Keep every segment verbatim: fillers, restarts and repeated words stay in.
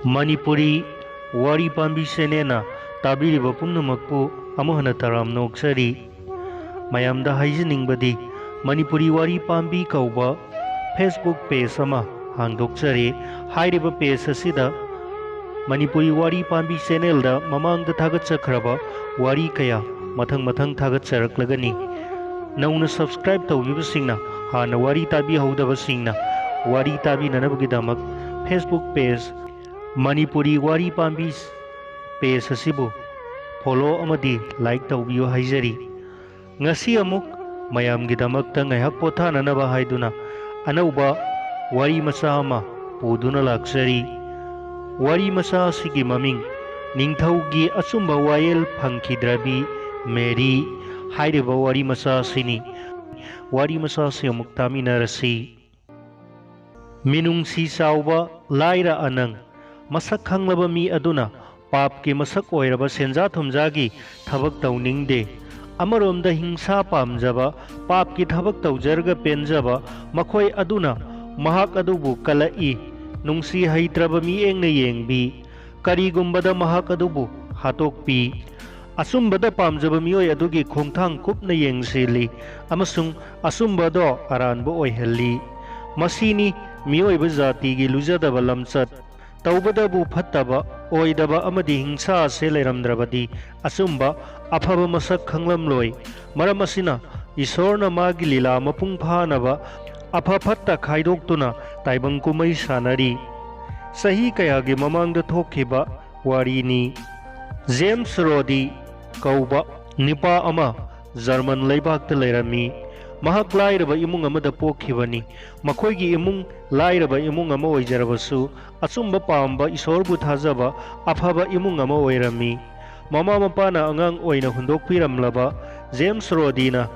ꯃꯅꯤꯄꯨꯔꯤ ꯋꯥꯔꯤ ꯄꯥꯝꯕꯤ ꯆꯦꯅꯦꯜꯅ ꯇꯥꯕꯤꯔꯤꯕ ꯄꯨꯝꯅꯃꯛꯄꯨ ꯑꯃꯨꯛ ꯍꯟꯅ ꯇꯔꯥꯝꯅ ꯑꯣꯛꯆꯔꯤ꯫ ꯃꯌꯥꯝꯗ ꯍꯥꯏꯖꯅꯤꯡꯕꯗꯤ, ꯃꯅꯤꯄꯨꯔꯤ ꯋꯥꯔꯤ ꯄꯥꯝꯕꯤ ꯀꯧꯕ Facebook ꯄꯦꯖ ꯑꯃ ꯍꯥꯡꯗꯣꯛꯆꯔꯤ꯫ ꯍꯥꯏꯔꯤꯕ ꯄꯦꯖ ꯑꯁꯤꯗ ꯃꯅꯤꯄꯨꯔꯤ ꯋꯥꯔꯤ ꯄꯥꯝꯕꯤ ꯆꯦꯅꯦꯜꯗ ꯃꯃꯥꯡꯗ ꯊꯥꯒꯠꯆꯈ꯭ꯔꯕ ꯋꯥꯔꯤ ꯀꯌꯥ ꯃꯊꯪ ꯃꯊꯪ ꯊꯥꯒꯠꯆꯔꯛꯂꯒꯅꯤ꯫ ꯅꯧꯅ ꯁꯕꯁꯀ꯭ꯔꯥꯏꯕ ꯇꯧꯕꯤꯕꯁꯤꯡꯅ, ꯍꯥꯟꯅ ꯋꯥꯔꯤ ꯇꯥꯕꯤꯍꯧꯗꯕꯁꯤꯡꯅ ꯋꯥꯔꯤ ꯇꯥꯕꯤꯅꯅꯕꯒꯤꯗꯃꯛ Facebook ꯄꯦꯖ ꯃꯅꯤꯄꯨꯔꯤ ꯋꯥꯔꯤ ꯄꯥꯝꯕꯤ ꯄꯦꯖ ꯑꯁꯤꯕꯨ ꯐꯣꯂꯣ ꯑꯃꯗꯤ ꯂꯥꯏꯛ ꯇꯧꯕꯤꯌꯨ ꯍꯥꯏꯖꯔꯤ꯫ ꯉꯁꯤ ꯑꯃꯨꯛ ꯃꯌꯥꯝꯒꯤꯗꯃꯛꯇ ꯉꯥꯏꯍꯥꯛ ꯄꯣꯊꯥꯅꯅꯕ ꯍꯥꯏꯗꯨꯅ ꯑꯅꯧꯕ ꯋꯥꯔꯤ ꯃꯆꯥ ꯑꯃ ꯄꯨꯗꯨꯅ ꯂꯥꯛꯆꯔꯤ꯫ ꯋꯥꯔꯤ ꯃꯆꯥ ꯑꯁꯤꯒꯤ ꯃꯃꯤꯡ ꯅꯤꯡꯊꯧꯒꯤ ꯑꯆꯨꯝꯕ ꯋꯥꯌꯦꯜ ꯐꯪꯈꯤꯗ꯭ꯔꯕꯤ ꯃꯦꯔꯤ ꯍꯥꯏꯔꯤꯕ ꯋꯥꯔꯤ ꯃꯆꯥ ꯑꯁꯤꯅꯤ꯫ ꯋꯥꯔꯤ ꯃꯆꯥ ꯑꯁꯤ ꯑꯃꯨꯛ ꯇꯥꯃꯤꯟꯅꯔꯁꯤ꯫ ꯃꯤꯅꯨꯡꯁꯤ ꯆꯥꯎꯕ ꯂꯥꯏꯔ ꯑꯅꯪ, ꯃꯁꯛ ꯈꯪꯂꯕ ꯃꯤ ꯑꯗꯨꯅ ꯄꯥꯞꯀꯤ ꯃꯁꯛ ꯑꯣꯏꯔꯕ ꯁꯦꯟꯖꯥ ꯊꯨꯝꯖꯥꯒꯤ ꯊꯕꯛ ꯇꯧꯅꯤꯡꯗꯦ꯫ ꯑꯃꯔꯣꯝꯗ ꯍꯤꯡꯁꯥ ꯄꯥꯝꯖꯕ, ꯄꯥꯞꯀꯤ ꯊꯕꯛ ꯇꯧꯖꯔꯒ ꯄꯦꯟꯖꯕ ꯃꯈꯣꯏ ꯑꯗꯨꯅ ꯃꯍꯥꯛ ꯑꯗꯨꯕꯨ ꯀꯜꯂꯛꯏ꯫ ꯅꯨꯡꯁꯤ ꯍꯩꯇ꯭ꯔꯕ ꯃꯤꯠꯌꯦꯡꯅ ꯌꯦꯡꯕꯤ꯫ ꯀꯔꯤꯒꯨꯝꯕꯗ ꯃꯍꯥꯛ ꯑꯗꯨꯕꯨ ꯍꯥꯠꯇꯣꯛꯄꯤ꯫ ꯑꯆꯨꯝꯕꯗ ꯄꯥꯝꯖꯕ ꯃꯤꯑꯣꯏ ꯑꯗꯨꯒꯤ ꯈꯣꯡꯊꯥꯡ ꯀꯨꯞꯅ ꯌꯦꯡꯁꯤꯜꯂꯤ ꯑꯃꯁꯨꯡ ꯑꯆꯨꯝꯕꯗꯣ ꯑꯔꯥꯟꯕ ꯑꯣꯏꯍꯜꯂꯤ꯫ ꯃꯁꯤꯅꯤ ꯃꯤꯑꯣꯏꯕ ꯖꯥꯇꯤꯒꯤ ꯂꯨꯖꯗꯕ ꯂꯝꯆꯠ꯫ ꯇꯧꯕꯗꯕꯨ ꯐꯠꯇꯕ, ꯑꯣꯏꯗꯕ ꯑꯃꯗꯤ ꯍꯤꯡꯁꯥ ꯑꯁꯦ ꯂꯩꯔꯝꯗ꯭ꯔꯕꯗꯤ ꯑꯆꯨꯝꯕ, ꯑꯐꯕ ꯃꯁꯛ ꯈꯪꯂꯝꯂꯣꯏ꯫ ꯃꯔꯝ ꯑꯁꯤꯅ ꯏꯁꯣꯔꯅ ꯃꯥꯒꯤ ꯂꯤꯂꯥ ꯃꯄꯨꯡ ꯐꯥꯅꯕ ꯑꯐ ꯐꯠꯇ ꯈꯥꯏꯗꯣꯛꯇꯨꯅ ꯇꯥꯏꯕꯪ ꯀꯨꯝꯍꯩ ꯁꯥꯟꯅꯔꯤ꯫ ꯆꯍꯤ ꯀꯌꯥꯒꯤ ꯃꯃꯥꯡꯗ ꯊꯣꯛꯈꯤꯕ ꯋꯥꯔꯤꯅꯤ꯫ ꯖꯦꯝꯁ ꯔꯣꯗꯤ ꯀꯧꯕ ꯅꯨꯄꯥ ꯑꯃ ꯖꯔꯃꯟ ꯂꯩꯕꯥꯛꯇ ꯂꯩꯔꯝꯃꯤ꯫ ꯃꯍꯥꯛ ꯂꯥꯏꯔꯕ ꯏꯃꯨꯡ ꯑꯃꯗ ꯄꯣꯛꯈꯤꯕꯅꯤ꯫ ꯃꯈꯣꯏꯒꯤ ꯏꯃꯨꯡ ꯂꯥꯏꯔꯕ ꯏꯃꯨꯡ ꯑꯃ ꯑꯣꯏꯖꯔꯕꯁꯨ, ꯑꯆꯨꯝꯕ ꯄꯥꯝꯕ, ꯏꯁꯣꯔꯕꯨ ꯊꯥꯖꯕ ꯑꯐꯕ ꯏꯃꯨꯡ ꯑꯃ ꯑꯣꯏꯔꯝꯃꯤ꯫ ꯃꯃꯥ ꯃꯄꯥꯅ ꯑꯉꯥꯡ ꯑꯣꯏꯅ ꯍꯨꯟꯗꯣꯛꯄꯤꯔꯝꯂꯕ ꯖꯦꯝꯁ ꯔꯣꯗꯤꯅ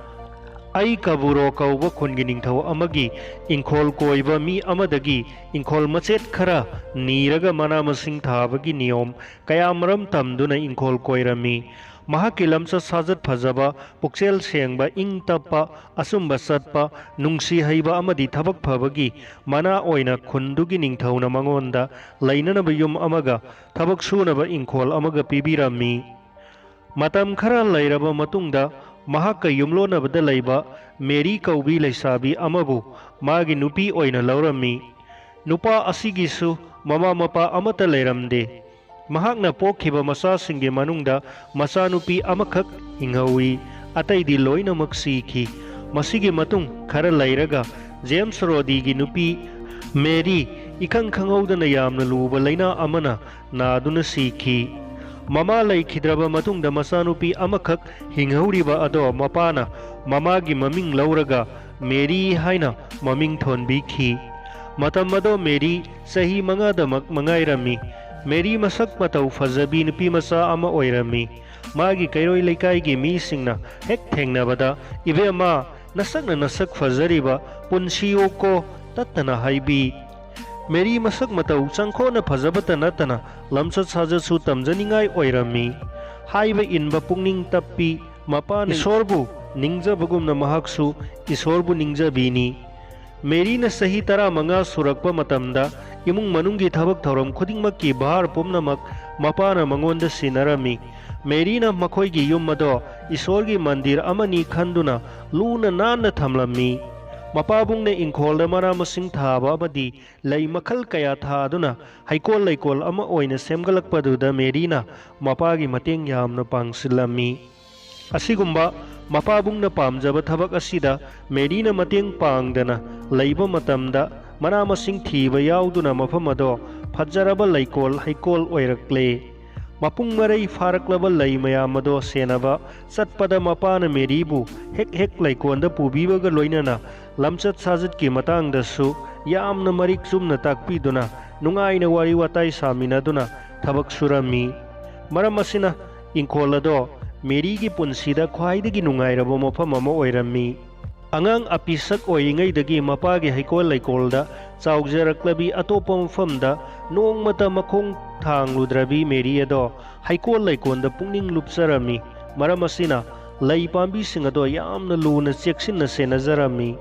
ꯑꯩ ꯀꯕꯨꯔꯣ ꯀꯧꯕ ꯈꯨꯟꯒꯤ ꯅꯤꯡꯊꯧ ꯑꯃꯒꯤ ꯏꯪꯈꯣꯜ ꯀꯣꯏꯕ ꯃꯤ ꯑꯃꯗꯒꯤ ꯏꯪꯈꯣꯜ ꯃꯆꯦꯠ ꯈꯔ ꯅꯤꯔꯒ ꯃꯅꯥ ꯃꯁꯤꯡ ꯊꯥꯕꯒꯤ ꯅꯤꯌꯣꯝ ꯀꯌꯥꯃꯔꯨꯝ ꯇꯝꯗꯨꯅ ꯏꯪꯈꯣꯜ ꯀꯣꯏꯔꯝꯃꯤ꯫ ꯃꯍꯥꯛꯀꯤ ꯂꯝꯆꯠ ꯁꯥꯖꯠ ꯐꯖꯕ, ꯄꯨꯛꯆꯦꯜ ꯁꯦꯡꯕ, ꯏꯪ ꯇꯞꯄ, ꯑꯆꯨꯝꯕ ꯆꯠꯄ, ꯅꯨꯡꯁꯤ ꯍꯩꯕ ꯑꯃꯗꯤ ꯊꯕꯛ ꯐꯕꯒꯤ ꯃꯅꯥ ꯑꯣꯏꯅ ꯈꯨꯟꯗꯨꯒꯤ ꯅꯤꯡꯊꯧꯅ ꯃꯉꯣꯟꯗ ꯂꯩꯅꯅꯕ ꯌꯨꯝ ꯑꯃꯒ ꯊꯕꯛ ꯁꯨꯅꯕ ꯏꯪꯈꯣꯜ ꯑꯃꯒ ꯄꯤꯕꯤꯔꯝꯃꯤ꯫ ꯃꯇꯝ ꯈꯔ ꯂꯩꯔꯕ ꯃꯇꯨꯡꯗ ꯃꯍꯥꯛꯀ ꯌꯨꯝꯂꯣꯟꯅꯕꯗ ꯂꯩꯕ ꯃꯦꯔꯤ ꯀꯧꯕꯤ ꯂꯩꯁꯥꯕꯤ ꯑꯃꯕꯨ ꯃꯥꯒꯤ ꯅꯨꯄꯤ ꯑꯣꯏꯅ ꯂꯧꯔꯝꯃꯤ꯫ ꯅꯨꯄꯥ ꯑꯁꯤꯒꯤꯁꯨ ꯃꯃꯥ ꯃꯄꯥ ꯑꯃꯠꯇ ꯂꯩꯔꯝꯗꯦ꯫ ꯃꯍꯥꯛꯅ ꯄꯣꯛꯈꯤꯕ ꯃꯆꯥꯁꯤꯡꯒꯤ ꯃꯅꯨꯡꯗ ꯃꯆꯥꯅꯨꯄꯤ ꯑꯃꯈꯛ ꯍꯤꯡꯍꯧꯏ, ꯑꯇꯩꯗꯤ ꯂꯣꯏꯅꯃꯛ ꯁꯤꯈꯤ꯫ ꯃꯁꯤꯒꯤ ꯃꯇꯨꯡ ꯈꯔ ꯂꯩꯔꯒ ꯖꯦꯝꯁ ꯔꯣꯗꯤꯒꯤ ꯅꯨꯄꯤ ꯃꯦꯔꯤ ꯏꯈꯪ ꯈꯪꯍꯧꯗꯅ ꯌꯥꯝꯅ ꯂꯨꯕ ꯂꯩꯅꯥ ꯑꯃꯅ ꯅꯥꯗꯨꯅ ꯁꯤꯈꯤ꯫ ꯃꯃꯥ ꯂꯩꯈꯤꯗ꯭ꯔꯕ ꯃꯇꯨꯡꯗ ꯃꯆꯥꯅꯨꯄꯤ ꯑꯃꯈꯛ ꯍꯤꯡꯍꯧꯔꯤꯕ ꯑꯗꯣ ꯃꯄꯥꯅ ꯃꯃꯥꯒꯤ ꯃꯃꯤꯡ ꯂꯧꯔꯒ ꯃꯦꯔꯤ ꯍꯥꯏꯅ ꯃꯃꯤꯡ ꯊꯣꯟꯕꯤꯈꯤ꯫ ꯃꯇꯝ ꯑꯗꯣ ꯃꯦꯔꯤ ꯆꯍꯤ ꯃꯉꯥꯗꯃꯛ ꯃꯉꯥꯏꯔꯝꯃꯤ꯫ ꯃꯦꯔꯤ ꯃꯁꯛ ꯃꯇꯧ ꯐꯖꯕꯤ ꯅꯨꯄꯤ ꯃꯆꯥ ꯑꯃ ꯑꯣꯏꯔꯝꯃꯤ꯫ ꯃꯥꯒꯤ ꯀꯩꯔꯣꯏ ꯂꯩꯀꯥꯏꯒꯤ ꯃꯤꯁꯤꯡꯅ ꯍꯦꯛ ꯊꯦꯡꯅꯕꯗ, "ꯏꯕꯦꯝꯃ, ꯅꯁꯛꯅ ꯅꯁꯛ ꯐꯖꯔꯤꯕ, ꯄꯨꯟꯁꯤꯌꯣꯀꯣ" ꯇꯠꯇꯅ ꯍꯥꯏꯕꯤ꯫ ꯃꯦꯔꯤ ꯃꯁꯛ ꯃꯇꯧ ꯆꯪꯈꯣꯠꯅ ꯐꯖꯕꯇ ꯅꯠꯇꯅ ꯂꯝꯆꯠ ꯁꯥꯖꯠꯁꯨ ꯇꯝꯖꯅꯤꯡꯉꯥꯏ ꯑꯣꯏꯔꯝꯃꯤ꯫ ꯍꯥꯏꯕ ꯏꯟꯕ ꯄꯨꯛꯅꯤꯡ ꯇꯞꯄꯤ꯫ ꯃꯄꯥꯅ ꯏꯁꯣꯔꯕꯨ ꯅꯤꯡꯖꯕꯒꯨꯝꯅ ꯃꯍꯥꯛꯁꯨ ꯏꯁꯣꯔꯕꯨ ꯅꯤꯡꯖꯕꯤꯅꯤ꯫ ꯃꯦꯔꯤꯅ ꯆꯍꯤ ꯇꯔꯥꯃꯉꯥ ꯁꯨꯔꯛꯄ ꯃꯇꯝꯗ ꯏꯃꯨꯡ ꯃꯅꯨꯡꯒꯤ ꯊꯕꯛ ꯊꯧꯔꯝ ꯈꯨꯗꯤꯡꯃꯛꯀꯤ ꯚꯥꯔ ꯄꯨꯝꯅꯃꯛ ꯃꯄꯥꯅ ꯃꯉꯣꯟꯗ ꯁꯤꯟꯅꯔꯝꯃꯤ꯫ ꯃꯦꯔꯤꯅ ꯃꯈꯣꯏꯒꯤ ꯌꯨꯝ ꯑꯗꯣ ꯏꯁꯣꯔꯒꯤ ꯃꯟꯗꯤꯔ ꯑꯃꯅꯤ ꯈꯟꯗꯨꯅ ꯂꯨꯅ ꯅꯥꯟꯅ ꯊꯝꯂꯝꯃꯤ꯫ ꯃꯄꯥꯕꯨꯡꯅ ꯏꯪꯈꯣꯜꯗ ꯃꯅꯥ ꯃꯁꯤꯡ ꯊꯥꯕ ꯑꯃꯗꯤ ꯂꯩ ꯃꯈꯜ ꯀꯌꯥ ꯊꯥꯗꯨꯅ ꯍꯩꯀꯣꯜ ꯂꯩꯀꯣꯜ ꯑꯃ ꯑꯣꯏꯅ ꯁꯦꯝꯒꯠꯂꯛꯄꯗꯨꯗ ꯃꯦꯔꯤꯅ ꯃꯄꯥꯒꯤ ꯃꯇꯦꯡ ꯌꯥꯝꯅ ꯄꯥꯡꯁꯤꯜꯂꯝꯃꯤ꯫ ꯑꯁꯤꯒꯨꯝꯕ ꯃꯄꯥꯕꯨꯡꯅ ꯄꯥꯝꯖꯕ ꯊꯕꯛ ꯑꯁꯤꯗ ꯃꯦꯔꯤꯅ ꯃꯇꯦꯡ ꯄꯥꯡꯗꯅ ꯂꯩꯕ ꯃꯇꯝꯗ, ꯃꯅꯥ ꯃꯁꯤꯡ ꯊꯤꯕ ꯌꯥꯎꯗꯨꯅ ꯃꯐꯝ ꯑꯗꯣ ꯐꯖꯔꯕ ꯂꯩꯀꯣꯜ ꯍꯩꯀꯣꯜ ꯑꯣꯏꯔꯛꯂꯦ꯫ ꯃꯄꯨꯡ ꯃꯔꯩ ꯐꯥꯔꯛꯂꯕ ꯂꯩ ꯃꯌꯥꯝ ꯑꯗꯣ ꯁꯦꯟꯅꯕ ꯆꯠꯄꯗ ꯃꯄꯥꯅ ꯃꯦꯔꯤꯕꯨ ꯍꯦꯛ ꯍꯦꯛ ꯂꯩꯀꯣꯜꯗ ꯄꯨꯕꯤꯕꯒ ꯂꯣꯏꯅꯅ ꯂꯝꯆꯠ ꯁꯥꯖꯠꯀꯤ ꯃꯇꯥꯡꯗꯁꯨ ꯌꯥꯝꯅ ꯃꯔꯤꯛ ꯆꯨꯝꯅ ꯇꯥꯛꯄꯤꯗꯨꯅ ꯅꯨꯡꯉꯥꯏꯅ ꯋꯥꯔꯤ ꯋꯥꯇꯥꯏ ꯁꯥꯃꯤꯟꯅꯗꯨꯅ ꯊꯕꯛ ꯁꯨꯔꯝꯃꯤ꯫ ꯃꯔꯝ ꯑꯁꯤꯅ ꯏꯪꯈꯣꯜ ꯑꯗꯣ ꯃꯦꯔꯤꯒꯤ ꯄꯨꯟꯁꯤꯗ ꯈ꯭ꯋꯥꯏꯗꯒꯤ ꯅꯨꯡꯉꯥꯏꯔꯕ ꯃꯐꯝ ꯑꯃ ꯑꯣꯏꯔꯝꯃꯤ꯫ ꯑꯉꯥꯡ ꯑꯄꯤꯁꯛ ꯑꯣꯏꯔꯤꯉꯩꯗꯒꯤ ꯃꯄꯥꯒꯤ ꯍꯩꯀꯣꯜ ꯂꯩꯀꯣꯜꯗ ꯆꯥꯎꯖꯔꯛꯂꯕꯤ, ꯑꯇꯣꯞꯄ ꯃꯐꯝꯗ ꯅꯣꯡꯃꯇ ꯃꯈꯣꯡ ꯊꯥꯡꯂꯨꯗ꯭ꯔꯕꯤ ꯃꯦꯔꯤ ꯑꯗꯣ ꯍꯩꯀꯣꯜ ꯂꯩꯀꯣꯜꯗ ꯄꯨꯛꯅꯤꯡ ꯂꯨꯞꯆꯔꯝꯃꯤ꯫ ꯃꯔꯝ ꯑꯁꯤꯅ ꯂꯩ ꯄꯥꯝꯕꯤꯁꯤꯡ ꯑꯗꯣ ꯌꯥꯝꯅ ꯂꯨꯅ ꯆꯦꯛꯁꯤꯟꯅ ꯁꯦꯟꯅꯖꯔꯝꯃꯤ꯫